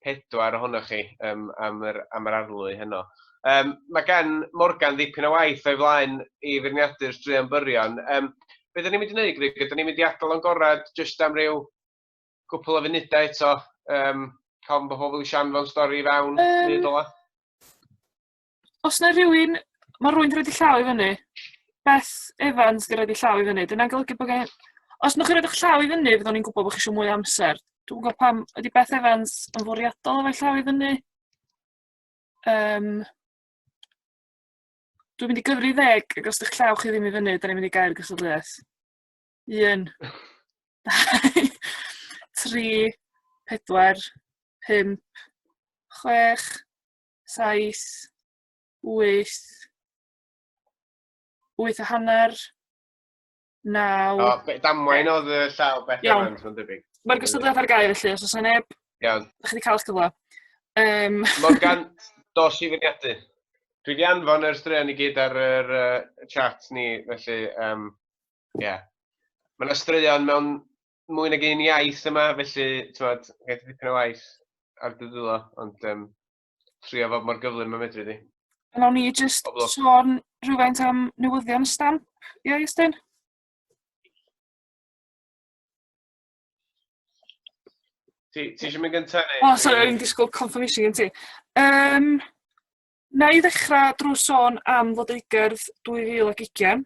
pedwar ohonoch chi um, am, yr, am yr arlwy heno. Um, mae gan Morgan ddipyn o waith o'i flaen i feirniadu'r straeon byrion. Um, be dyn ni'n mynd i wneud, Grug? Ydyn ni'n mynd i adael o'n gorad jyst am ryw gwpl o funudau eto? Um, cael bod pobl eisiau anfon stori i fewn, um, ola? Os na rhywun, mae rhywun wedi rhoi llaw i fyny. Beth Evans wedi rhoi llaw i fyny. Dyna'n golygu bod gen... Os nwch chi roed eich llaw i fyny, fyddwn ni'n gwybod bod chi eisiau mwy o amser. Dwi'n gwybod pam, ydy Beth Evans yn fwriadol efo'i llaw i fyny? Um, dwi'n mynd i gyfri ddeg, ac os ydych llaw chi ddim i fyny, da ni'n mynd i gael gystadleuaeth. Un, dau, tri, pedwar, pump, chwech, saith, wyth, wyth a hanner, naw... O, damwain oedd y llaw Beth Iawn. Evans, mae'n debyg. Mae'r gystadleuaeth ar gael felly, os oes 'na neb, Iawn. dach chi 'di cael eich cyfle. Um, Morgan, dos i feirniadu. Dwi wedi anfon yr straeon i gyd ar yr uh, chat ni, felly, um, yeah. Mae yna straeon mewn mwy nag un iaith yma, felly, ti'n gael dipyn o waith ar dy ddwylo, ond um, trio fod mor gyflym a medru di. Nawn ni jyst sôn rhywfaint am newyddion stamp, ie, Iestyn? Ti, ti eisiau mynd gyntaf neu? O, oh, sorry, o'n i'n disgwyl confirmation gen ti. Um, na i ddechrau drwy sôn am Flodeugerdd 2020.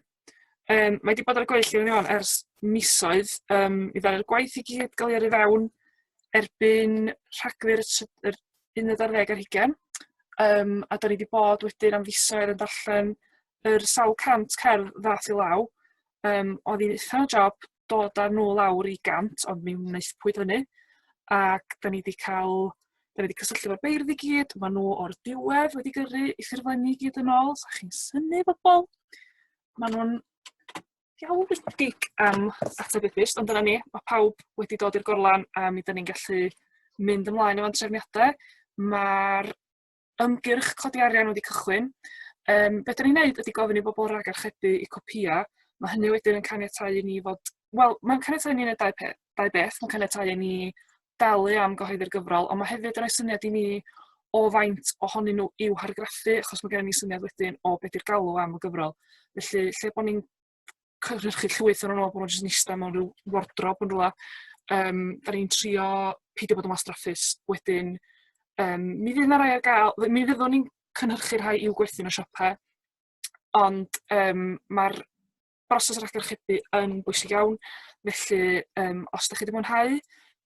Um, mae wedi bod ar y gweill i fan ers misoedd. Um, mi ddaru'r gwaith i gyd gael ei yrru fewn erbyn Rhagfyr yr uned ar ddeg ar hugain. Yym a 'dan ni 'di bod wedyn am fisoedd yn darllen yr sawl cant cerdd ddath i law. Yym oedd hi'n uffern o job dod â nhw lawr i gant, ond mi wnaethpwyd hynny. Ac 'dan ni 'di cael... 'dan ni 'di cysylltu efo'r beirdd i gyd, maen nhw o'r diwedd wedi gyrru eu ffurflenni i gyd yn ôl, 'sa chi'n synnu bobl. Maen nhw'n diawledig am ateb e-byst, ond dyna ni, mae pawb wedi dod i'r gorlan a mi 'dan ni'n gallu mynd ymlaen efo'n trefniadau. Mae'r ymgyrch codi arian wedi cychwyn. Um, be 'dan ni'n neud ydy gofyn i bobl ragarchebu eu copïau. Mae hynny wedyn yn caniatáu i ni fod... Wel, mae'n caniatáu i ni wneud dau, pe dau beth. Mae'n caniatáu i ni dalu am gyhoeddi'r gyfrol, ond mae hefyd yn rhoi syniad i ni o faint ohonyn nhw i'w hargraffu, achos mae gennym ni syniad wedyn o beth yw'r galw am y gyfrol. Felly, lle bod ni'n cynhyrchu llwyth ohonyn nhw, bod nhw'n jyst yn eistedd mewn rhyw wardrobe yn rhywle, um, da ni'n trio peidio bod yn wastraffus. Wedyn, um, mi fydd yna rai ar gael, mi fyddwn ni'n cynhyrchu rhai i'w gwerthu yn y siopau, ond um, mae'r broses rhagarchebu yn bwysig iawn. Felly, um, os da chi wedi mwynhau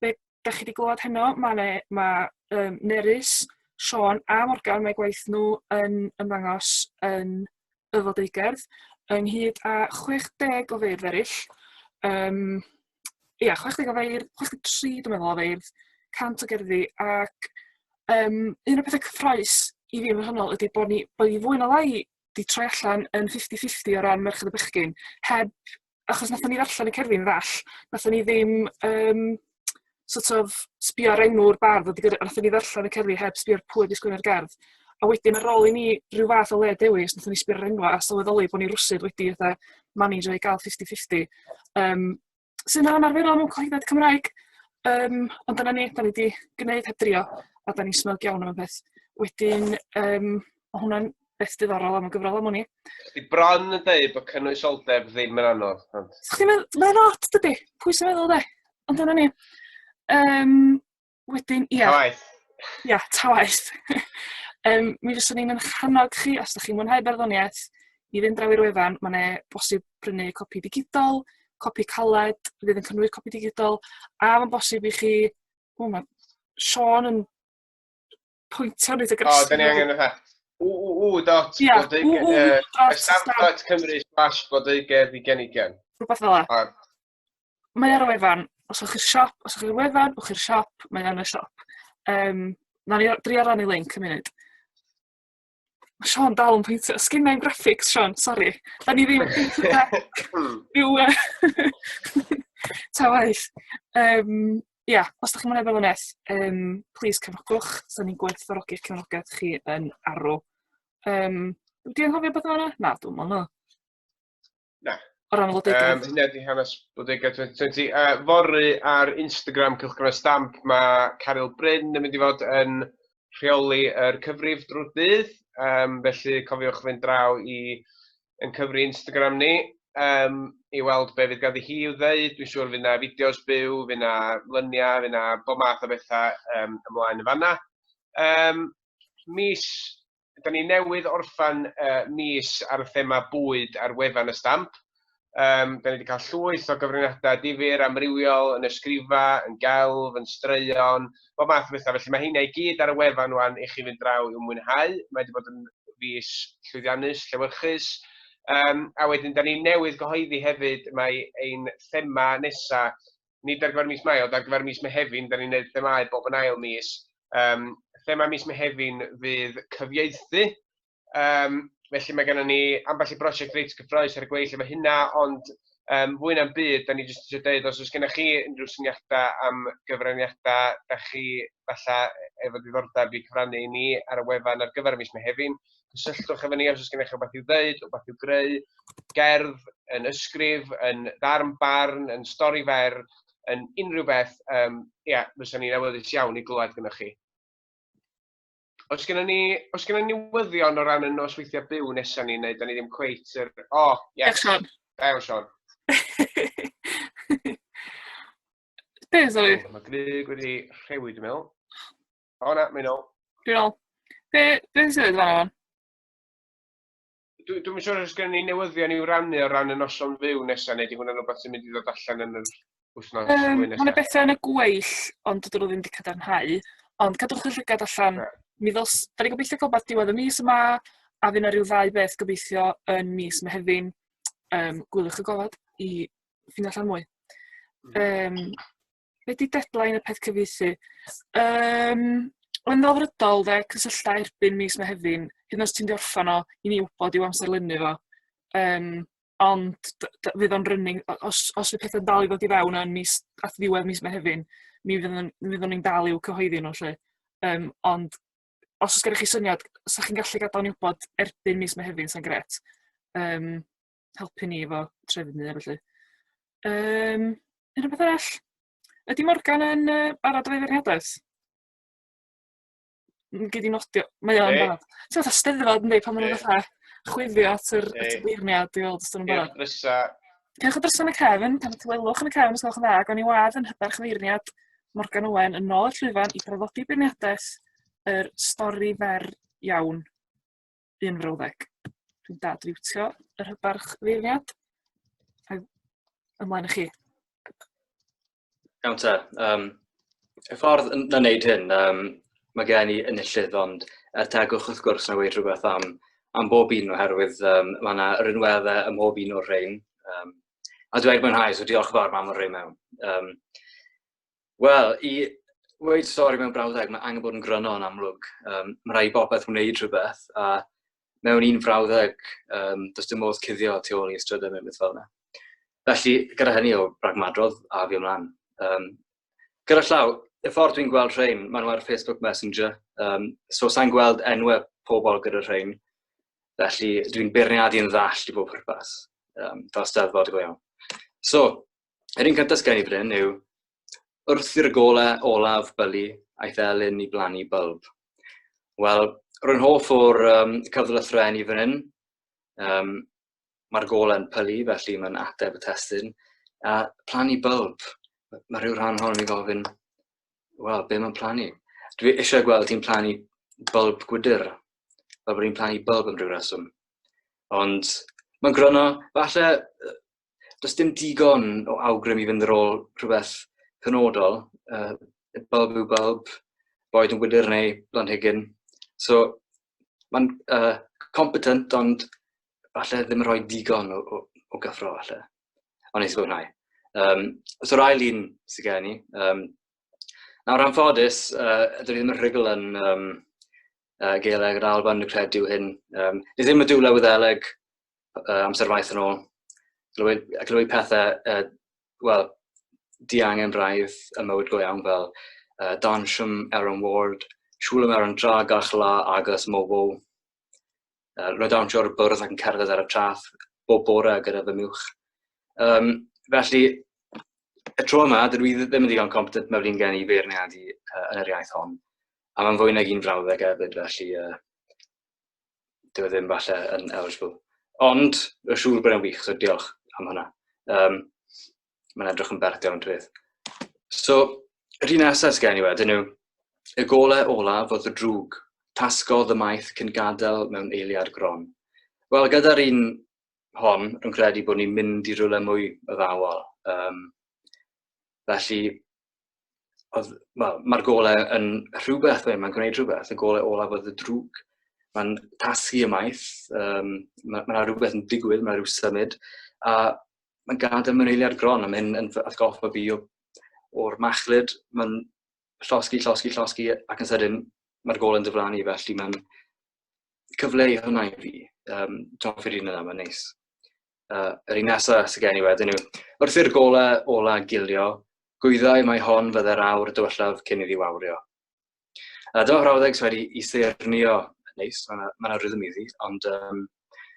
be da chi wedi glywed heno, mae ne, ma, um, Nerys, Siôn a Morgan, mae gwaith nhw yn ymddangos yn y Flodeugerdd, ynghyd â 60 o feirdd eraill. Um, ia, 60 o feirdd, 63 dwi'n meddwl o feirdd, 100 o gerddi, ac um, un o'r pethau cyffroes i fi yn wahanol ydy bod ni, bod ni fwy na lai 'di troi allan yn 50-50 o ran merched a bechgyn, heb... Achos nathon ni ddarllen y cerddi'n ddall, nathon ni ddim yym sort of sbio ar enw'r bardd a 'di nathon ni ddarllen y cerddi heb sbio ar pwy 'di sgwennu'r gerdd. A wedyn ar ôl i ni rhyw fath o le dewis, nathon ni sbio ar yr enwa' a sylweddoli bod ni rwsut wedi fatha managio i ga'l 50-50. Yym sy'n anarferol mewn cyhoeddiad Cymraeg. Yym ond dyna ni, 'dan ni 'di gneud heb drio, a 'dan ni'n smug iawn am y peth. Wedyn yym ma' hwnna'n... beth diddorol am y gyfrol am wn i. Chdi bron yn dweud bod cynwysoldeb ddim yn anodd. Ond... Chdi'n meddwl, mae'n lot dydy, pwy sy'n meddwl de? Ond dyna ni. Um, wedyn, ia. Ta waeth. Ia, ta waeth. um, mi fyswn i'n eich hannog chi, os ydych chi'n mwynhau barddoniaeth, i fynd draw i'r wefan, mae yna bosib prynu copi digidol, copi caled, fydd yn cynnwys copi digidol, a mae'n bosib i chi, o, mae Sean yn pwyntio reit aggressive. O, da ni angen fatha www dot dot cymru slash bodeugedd ugen ugen. Rhywbeth fel 'a. Mae ar y wefan. Os ewch i'r siop, os ewch i'r wefan, ewch i'r siop, mae yn y siop. Um, na ni drio rannu link yn munud. Mae Sean dal yn pwyntio. Sgyn i'n graphics, Sean, sori. Da ni ddim rhyw... Ta waeth. Um, ia, os da chi'n mwynhau barddoniaeth, um, please cefnogwch. Sa'n ni'n gwerthfawrogi'ch cefnogaeth chi yn arw. Um, Dwi anghofio beth o'na? Na, dwi'n meddwl na. Na. O ran y Blodeugerdd. Um, hynna di hanes Blodeugerdd 2020. Fory ar Instagram Cylchgrawn y Stamp mae Caryl Bryn yn mynd i fod yn rheoli yr cyfrif drwy'r dydd. Um, felly cofiwch fynd draw i yn cyfri Instagram ni um, i weld be fydd ganddi hi i'w ddeud. Dwi'n siŵr fydd na fideos byw, fydd na lyniau, fydd na bob math o bethau um, ymlaen yn fanna. Um, mis Da ni newydd orffen uh, mis ar y thema bwyd ar wefan y Stamp. Um, da ni wedi cael llwyth o gyfraniadau difyr, amrywiol, yn ysgrifa, yn gelf, yn straeon, bob math o bethau. Felly mae heina i gyd ar y wefan wan i chi fynd draw i'w mwynhau. Mae wedi bod yn fis llwyddiannus, llewyrchus. Um, a wedyn, da ni newydd gyhoeddi hefyd mae ein thema nesaf nid ar gyfer mis Mai, ond ar gyfer mis Mehefin, da ni'n gwneud themâu bob yn ail mis. Um, thema mis Mehefin fydd cyfieithu. Um, felly mae gennym ni ambell i brosiect reit gyffroes ar y gweill efo hynna, ond um, fwy na'n byd, da ni jyst eisiau dweud, os oes gennych chi unrhyw syniadau am gyfraniadau, da chi falle efo diddordeb i cyfrannu i ni ar y wefan ar gyfer y mis Mehefin, cysylltwch efo ni os oes gennych chi rhywbeth i'w ddeud, rhywbeth i'w greu, gerdd, yn ysgrif, yn ddarn barn, yn stori fer, yn unrhyw beth, um, ia, fysa ni'n awyddus iawn i glywed gyda chi. Os gennym ni, os gennym ni newyddion o ran y nosweithiau byw nesaf ni, neu da ni ddim cweit yr... O, oh, yes. Diolch, Sean. Da iawn, Sean. Be, sorry? Mae Grug wedi rhewi, dwi'n meddwl. O na, mae'n ôl. Dwi'n ôl. Be, be sy'n dweud fan'na fan? Dwi'n dwi siŵr os gen ni newyddion i'w rannu o ran y noson fyw nesaf, neu di hwnna'n rhywbeth sy'n mynd i ddod allan yn yr wythnos um, fwy nesaf. Mae yna bethau yn y gweill, ond dydyn nhw ddim wedi cadarnhau. Ond cadwch y llygad allan. Yeah. Mi ddos, da ni'n gobeithio cael beth diwedd y mis yma, a fydd yna rhyw ddau beth gobeithio yn mis Mehefin. Um, gwyliwch y gofod i ffeindio allan mwy. Um, Be 'di deadline y peth cyfieithu? Yym, yn ddelfrydol 'de, cysyllta erbyn mis Mehefin, hyd yn oed os ti'n 'di orffan o, i ni wybod i'w amserlennu fo. Yym, ond fydd o'n running, os, os fydd pethau'n dal i ddod i fewn yn mis, at ddiwedd mis Mehefin, mi fyddwn, mi fyddwn ni'n dal i'w cyhoeddi nhw 'lly. Yym, ond os oes gennych chi syniad, 'sa chi'n gallu gadael ni wybod erbyn mis Mehefin, sa'n grêt. Yym, helpu ni efo trefnu a ballu. Yym, unrhyw beth arall? Ydy Morgan yn uh, barod efo'i feirniadaeth? Gei di nodio. Mae o'n barod. Ti'n fatha steddfod yndi, pan maen nhw'n fatha chwifio at yr, at y beirniad i weld os dyn nhw'n barod. Drysa. Cewch y drysa yn y cefn, pan y tawelwch yn y cefn os gwelwch yn dda, gawn ni wadd yn hybarch feirniad Morgan Owen yn ôl i'r llwyfan i draddodi beirniadaeth yr stori fer iawn un frawddeg. Dwi'n dadriwtio yr hybarch feirniad. A ymlaen i chi. Iawn te. Um, y ffordd na wneud hyn, um, mae gen i enillydd, ond er tegwch wrth gwrs na weid rhywbeth am, am bob un oherwydd um, mae yna rinweddau ym mhob un o'r rhain. Um, a dwi wedi mwynhau, so diolch yn fawr mam o'r rhain mewn. Um, Wel, i weud stori mewn brawddeg, mae angen bod yn gryno yn amlwg. Um, mae rhaid i bopeth wneud rhywbeth, a mewn un frawddeg, um, does dim modd cuddio tu ôl i ystrydeb neu beth fel yna. Felly, gyda hynny o ragmadrodd, a fi ymlaen. Um, gyda llaw, y ffordd dwi'n gweld rhain, maen nhw ar Facebook Messenger, um, so sa'n gweld enwau pobl gyda rhain, felly dwi'n beirniadu yn ddall i bob pwrpas, um, fel steddfod go iawn. So, Yr un cyntaf sgen i fan hyn yw, wrth i'r golau olaf bylu, aeth Elin i blannu bylb. Wel, Rwy'n hoff o'r um, cyflythrenu fan hyn. Um, Mae'r golau yn pylu, felly mae'n ateb y testun. A plannu bylb. Mae rhyw rhan hon i gofyn, wel, be mae'n plannu? Dwi eisiau gweld ti'n plannu bylb gwydr, fel bod hi'n plannu bylb am ryw reswm. Ond mae'n gryno, falle does dim digon o awgrym i fynd ar ôl rhywbeth penodol, uh, bylb yw bylb, boed yn wydr neu blanhigyn. So mae'n uh, competent, ond falle ddim yn rhoi digon o, o, o gyffro falle. Ond nes i fwynhau. Um, so'r ail un sydd gen i, um, nawr anffodus, uh, dyn ni ddim yn rhugl yn um, uh, Gaeleg yr Alban, dwi'n credu yw hyn. Um, ni ddim y dwla Wyddeleg uh, amser maith yn ôl. Glywed, a glywed pethau, uh, wel, diangen braidd y mywyd go iawn fel uh, Dansham, Aaron Ward, Shwlam Aaron Dra, Gachla, Agus, Mowo. Uh, rwy'n dawnsio ar y bwrdd ac yn cerdded ar y traeth bob bore gyda fy miwch. Um, felly, y tro yma, dydw i ddim yn ddigon competent mewn un gen i feirniadu uh, yn yr iaith hon. A mae'n fwy nag un frawddeg hefyd, felly uh, dyw e ddim falle yn eligible. Ond, rwy'n siŵr bod e'n wych, so diolch am hwnna. Um, mae'n edrych yn bert iawn, dweud. So, yr un nesaf sgen i wedyn yw, y golau olaf oedd y drwg, tasgodd y maeth cyn gadael mewn eiliad gron. Wel, gyda'r un hon, rwy'n credu bod ni'n mynd i rywle mwy addawol. Um, felly, oedd, wel, mae'r golau yn rhywbeth, mae'n gwneud rhywbeth, y golau olaf oedd y drwg. Mae'n tasgu ymaith, um, mae yna rhywbeth yn digwydd, mae rhyw symud, a mae'n gadael mewn eiliad gron, a mae hyn yn atgoffa fi o, o'r machlud, mae'n llosgi, llosgi, llosgi, ac yn sydyn mae'r golau'n diflannu, felly mae'n cyfleu hwnna i fi. Um, Dwi'n hoffi'r un yna, mae'n neis. Uh, yr un nesaf sydd gen i wedyn yw, wrth i'r golau ola gilio, gwyddau mai hon fydde'r awr dywyllaf cyn iddi wawrio. Uh, dyma frawddeg sydd wedi i seirnio neis, mae yna ma rhythm iddi, ond um,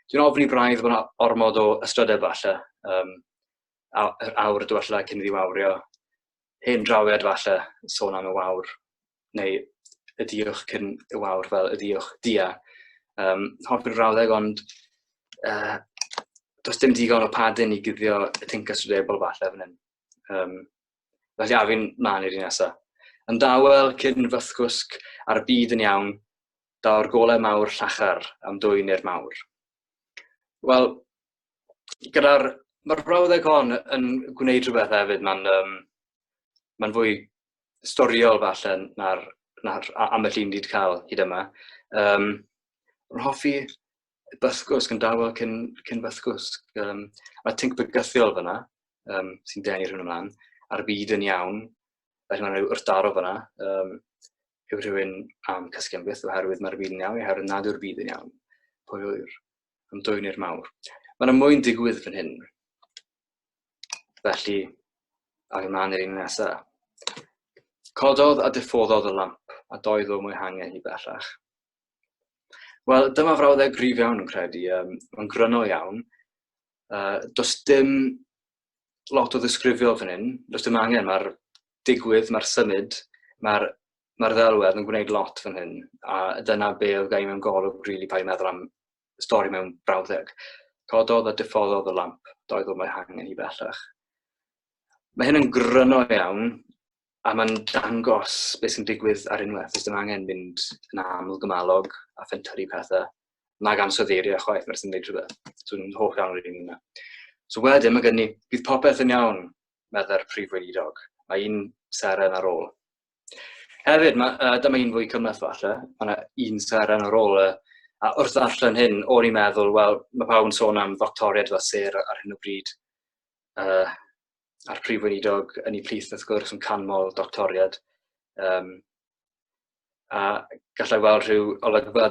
dwi'n ofni braidd bod yna ormod o ystrydeb falle, um, yr awr dywylla cyn iddi wawrio, hen drawiad falle, sôn am y wawr, neu y diwch cyn y wawr fel y diwch dia. Um, hoffi'r frawddeg, ond uh, does dim digon o padyn i guddio y tinc ystrydebol falle fan hyn. Um, felly a fi'n mlaen i'r un nesaf. Yn dawel cyn fythgwsg a'r byd yn iawn, daw'r golau mawr llachar am dwyn i'r mawr. Wel, gyda'r... Mae'r brawddeg hon yn gwneud rhywbeth hefyd, mae'n um, mae fwy storiol falle na'r, na'r ambell un ni wedi cael hyd yma. Um, rwy'n hoffi bythgwsg yn dawel cyn, cyn bythgwsg. Um, mae tinc bygythiol fyna, um, sy'n denu rhywun ymlaen, a'r byd yn iawn, felly mae'n rhyw wrthdaro fyna. Um, yw rhywun am cysgu am byth oherwydd mae'r byd yn iawn, oherwydd nad yw'r byd yn iawn. Pwy yw'r am dwyn i'r mawr. Mae yna mwy'n digwydd fan hyn. Felly, ag ymlaen i'r un nesaf. Cododd a diffoddodd y lamp, a doedd o mwy hangen hi bellach. Wel, dyma frawddeg gryf iawn yn credu, um, mae'n gryno iawn. Uh, does dim lot o ddisgrifio fan hyn, does dim angen, mae'r digwydd, mae'r symud, mae'r mae ddelwedd yn gwneud lot fan hyn, a dyna be oedd gen i mewn golwg, really, pa i'n meddwl am stori mewn brawddeg. Cododd a diffoddodd y lamp, doedd o mae hangen hi bellach. Mae hyn yn gryno iawn, a mae'n dangos beth sy'n digwydd ar unwaith. Does dim angen mynd yn aml gymalog a phentyrru pethau, nag ansoddeiriau chwaith, mae'r sy'n gwneud rhywbeth. So dwi'n hoff iawn o'r un yna. So wedyn mae gen ni, bydd popeth yn iawn, meddai'r prif weinidog. Mae un seren ar ôl. Hefyd, ma, uh, dyma un fwy cymhleth falle, mae yna un seren ar ôl. Uh, a wrth ddarllen hyn, o'n i'n meddwl, wel, mae pawb yn sôn am ddoctoriaid fel sêr ar hyn o bryd. Uh, a'r prif weinidog yn ei plith wrth gwrs yn canmol doctoriad. Um, a gallai weld rhyw olygfa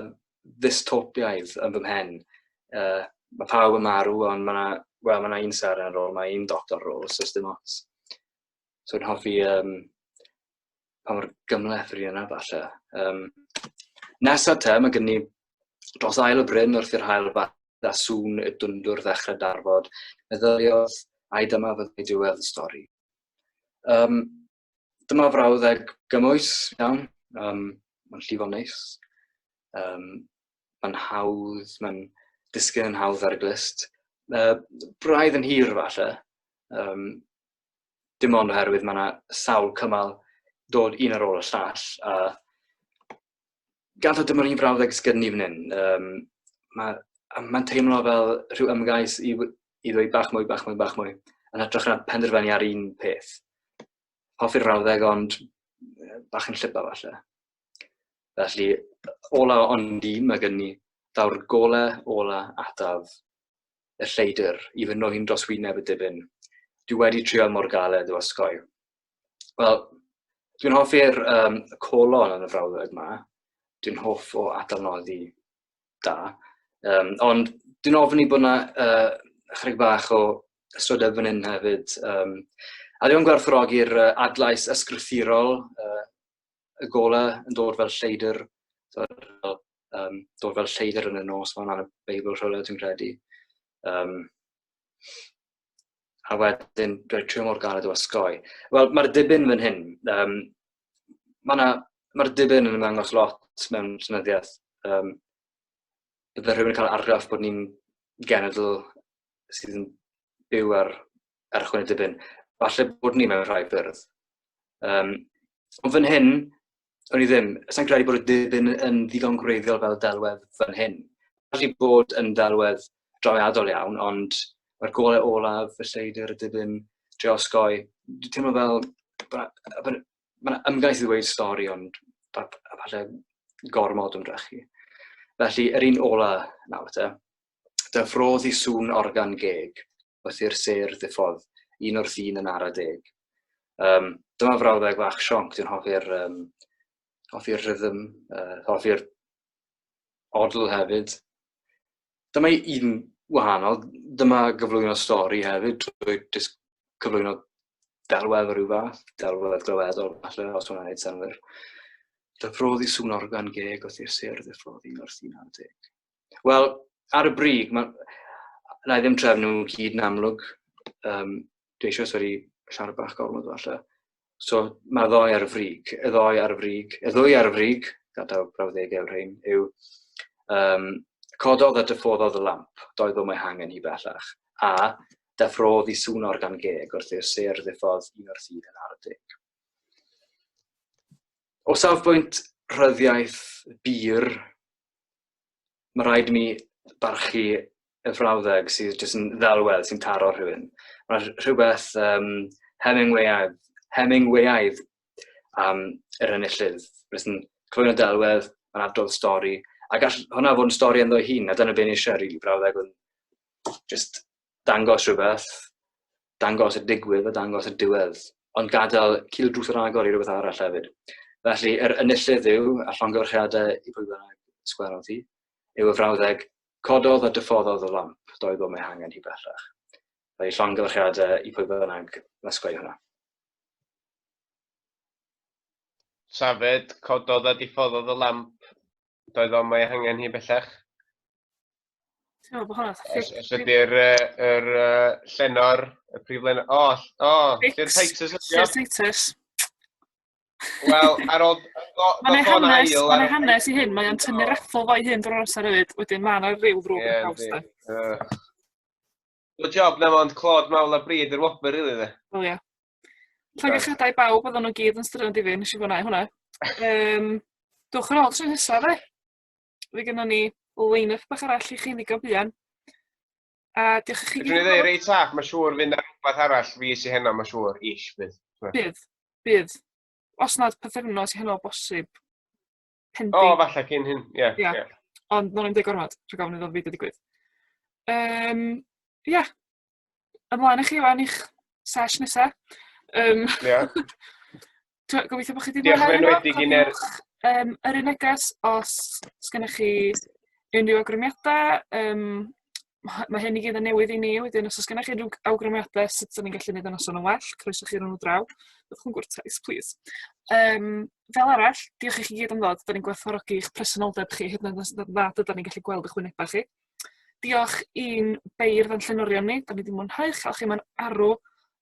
ddystopiaidd yn fy mhen. Uh, mae pawb yn marw, ond mae yna well, mae un seren ar ôl, mae un doctor ar ôl, so dim ots. So dwi'n hoffi um, pa mor gymhleth yr un yna falle. Um, nesaf te, mae gen ni dros ail y bryn wrth i'r haul bach a sŵn y dwndwr ddechrau darfod. Meddyliodd, ai dyma fyddai diwedd y stori. Um, dyma frawddeg gymwys iawn, um, mae'n llifo'n neis. Mae'n hawdd, mae'n disgyn yn hawdd ar y glust. Braidd yn hir falle. Dim ond oherwydd mae yna sawl cymal dod un ar ôl y llall. A gallai dim ond un frawddeg sgyn ni fan hyn. Mae'n ma teimlo fel rhyw ymgais i ddweud bach mwy, bach mwy, bach mwy, yn hytrach na penderfynu ar un peth. Hoffi'r frawddeg, ond bach yn llipa falle. Felly, ola ond un, mae gen ni ddaw'r gole ola ataf y lleidr i fy nwyn dros wyneb y dibyn. Dwi wedi trio mor galed o osgoi. Wel, dwi'n hoffi'r colon yn y frawddeg yma. Dwi'n hoff o atalnodi da. Ond dwi'n ofni bod yna ychydig bach o ystrydeb fan hyn hefyd. A dwi'n gwerthfawrogi'r adlais ysgrythurol, y golau yn dod fel lleidr, so, dod fel lleidr yn y nos, mae'n y Beibl rhywle dwi'n credu. A wedyn, dwi'n trio mor galed o osgoi. Wel, mae'r dibyn fan hyn, mae'r ma dibyn yn ymddangos lot mewn llenyddiaeth. Bydde rhywun yn cael argraff bod ni'n genedl sydd yn byw ar erchwyn y dibyn. Falle bod ni mewn rhai ffyrdd. Ond fan hyn, o'n i ddim. Sa'n credu bod y dibyn yn ddigon gwreiddiol fel delwedd fan hyn. Gallu bod yn delwedd drawiadol iawn, ond mae'r golau olaf, y lleidr, y dibyn, trio osgoi. Dwi'n teimlo fel mae yna ymgais i ddweud stori, ond falle gormod ymdrechu. Felly, yr un ola nawr te. Dyfrodd i sŵn organ geg, wrth i'r sêr ddiffodd, un wrth un yn ara deg. Dyma frawddeg fach sionc, dwi'n hoffi'r hoffi'r rhythm, hoffi'r odl hefyd. Dyma un wahanol, dyma gyflwyno stori hefyd, drwy jyst cyflwyno delwedd o ryw fath, delwedd glywedol falle, os hwnna'n gwneud synnwyr. Dyfrodd i sŵn organ geg wrth i'r sêr ddiffodd un wrth un ar deg. Wel, ar y brig, ma, na i ddim trefnu nhw gyd yn amlwg. Dwi eisoes wedi siarad bach gormod falle. So mae'r ddoi ar y frig, y ddoi ar y frig, y ddwy ar y frig, gadael brawddegau yw'r rhain, yw cododd a diffoddodd y lamp, doedd o'm ei hangen hi bellach, a deffrodd i sŵn organ geg wrth i'r sêr ddiffodd un wrth un yn ar y deg. O safbwynt rhyddiaith bur, mae rhaid i mi barchu y frawddeg sydd jyst yn ddelwedd sy'n taro rhywun. Mae rhywbeth Hemingwayaidd, Hemingwayaidd am yr enillydd. Jyst yn cyflwyno delwedd, mae'n adrodd stori, a gall hwnna fod yn stori ynddo ei hun, a dyna be ni eisiau, really, brawddeg yn just dangos rhywbeth, dangos y digwydd a dangos y diwedd, ond gadael cil drws ar agor i rhywbeth arall hefyd. Felly, yr enillydd yw, a llongyfarchiadau i pwy bynnag sgwennodd hi, yw y frawddeg, cododd a diffoddodd y lamp, doedd o'm ei hangen hi bellach. Felly, llongyfarchiadau i pwy bynnag na sgwennu hwnna. Safed, cododd a diffoddodd y lamp, doedd o'm ei hangen hi bellach. Ti'n meddwl bod hwnna'n Os, os ydy'r yr, llenor, y prif lenor... O, o, Llyr Titus ydy o. Llyr Titus. Wel, ar ôl... Mae'n ei hanes, mae'n ei hanes i hyn, mae'n tynnu raffl fo'i hyn drwy'r amser hefyd, wedyn mae yna ryw ddrwg yn haws da. Good job na mond clod mawl a bryd i'r wobr, really, dde. Wel, ie. Llongyfarchiadau i bawb, oedden nhw gyd yn straeon difyr, nes i fwynhau hwnna. Dewch yn ôl tro nesaf, de. Fe gynnon ni line-up bach arall i chi ddigon buan. A diolch i chi gyd. Dwi'n dweud reit saff, mae'n siŵr fynd ar rhywbeth arall fi sy'n heno, mae'n siŵr, ish, bydd. Bydd, bydd. Os nad pythefnos i heno bosib. Pending. O, falle cyn hyn, ie. Yeah, yeah. yeah. Ond nawn ni'n deud gormod, rhag ofn iddo fyd digwydd. Ia, yeah. Ymlaen i chi wan i'ch sesh nesa. Yeah. Gobeithio bod chi wedi mwynhau. Diolch yn enwedig i ner... Yr un neges, os sgennych chi unrhyw awgrymiadau, mae hyn i gyd yn newydd i ni, wedyn os oes gennych chi unrhyw awgrymiadau sut ydyn ni'n gallu gwneud y noson yn well, croeso chi nhw draw. Byddwch yn gwrtais, please. Fel arall, diolch i chi gyd am ddod, da ni'n gwerthfawrogi eich presenoldeb chi, hyd yn oed os nad ydyn ni'n gallu gweld eich wynebau chi. Diolch i'n beirdd a'n llenorion ni, da ni wedi mwynhau chael chi, mae'n arw.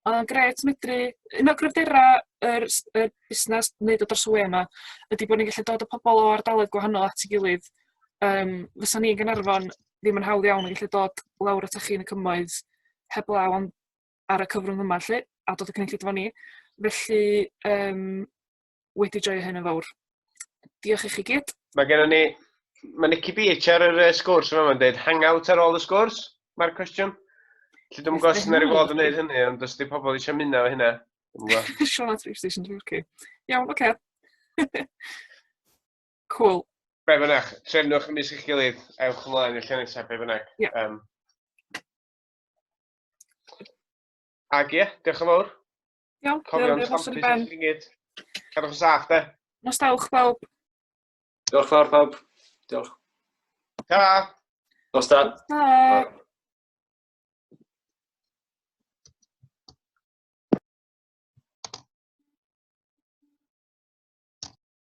Oedd o'n grêt medru... Un o gryfderau yr, yr busnes wneud o dros y we yma ydy bod ni'n gallu dod â pobl o ardaloedd gwahanol at ei gilydd. Fysa ni yn Gaernarfon ddim yn hawdd iawn yn gallu dod lawr atach chi yn y cymoedd heblaw am ar y cyfrwng yma 'lly, a dod â cynulleidfa ni. Felly yym wedi joio hyn yn fawr. Diolch i chi gyd. Mae gennym ni... Mae Nicky Beach ar yr sgwrs yma, mae'n dweud hangout ar ôl y sgwrs, mae'r cwestiwn. Felly dwi'n gwybod os yna rhyw fodd yn gwneud hynny, ond os di pobl eisiau ymuno efo hynna, dwi'm yn gwybod. Sean at Space Station 2, Iawn, oce. Okay. Cool. Be bynnag, trefnwch ymysg eich gilydd, ewch ymlaen i'r lle nesaf, be bynnag. Yeah. Ac ie, diolch yn fawr. Iawn, Cofion stampus i chi gyd. Cadwch yn saff, de. Nos dawch, bawb. Diolch fawr, pawb. Diolch. Ta! Nos da. Ta!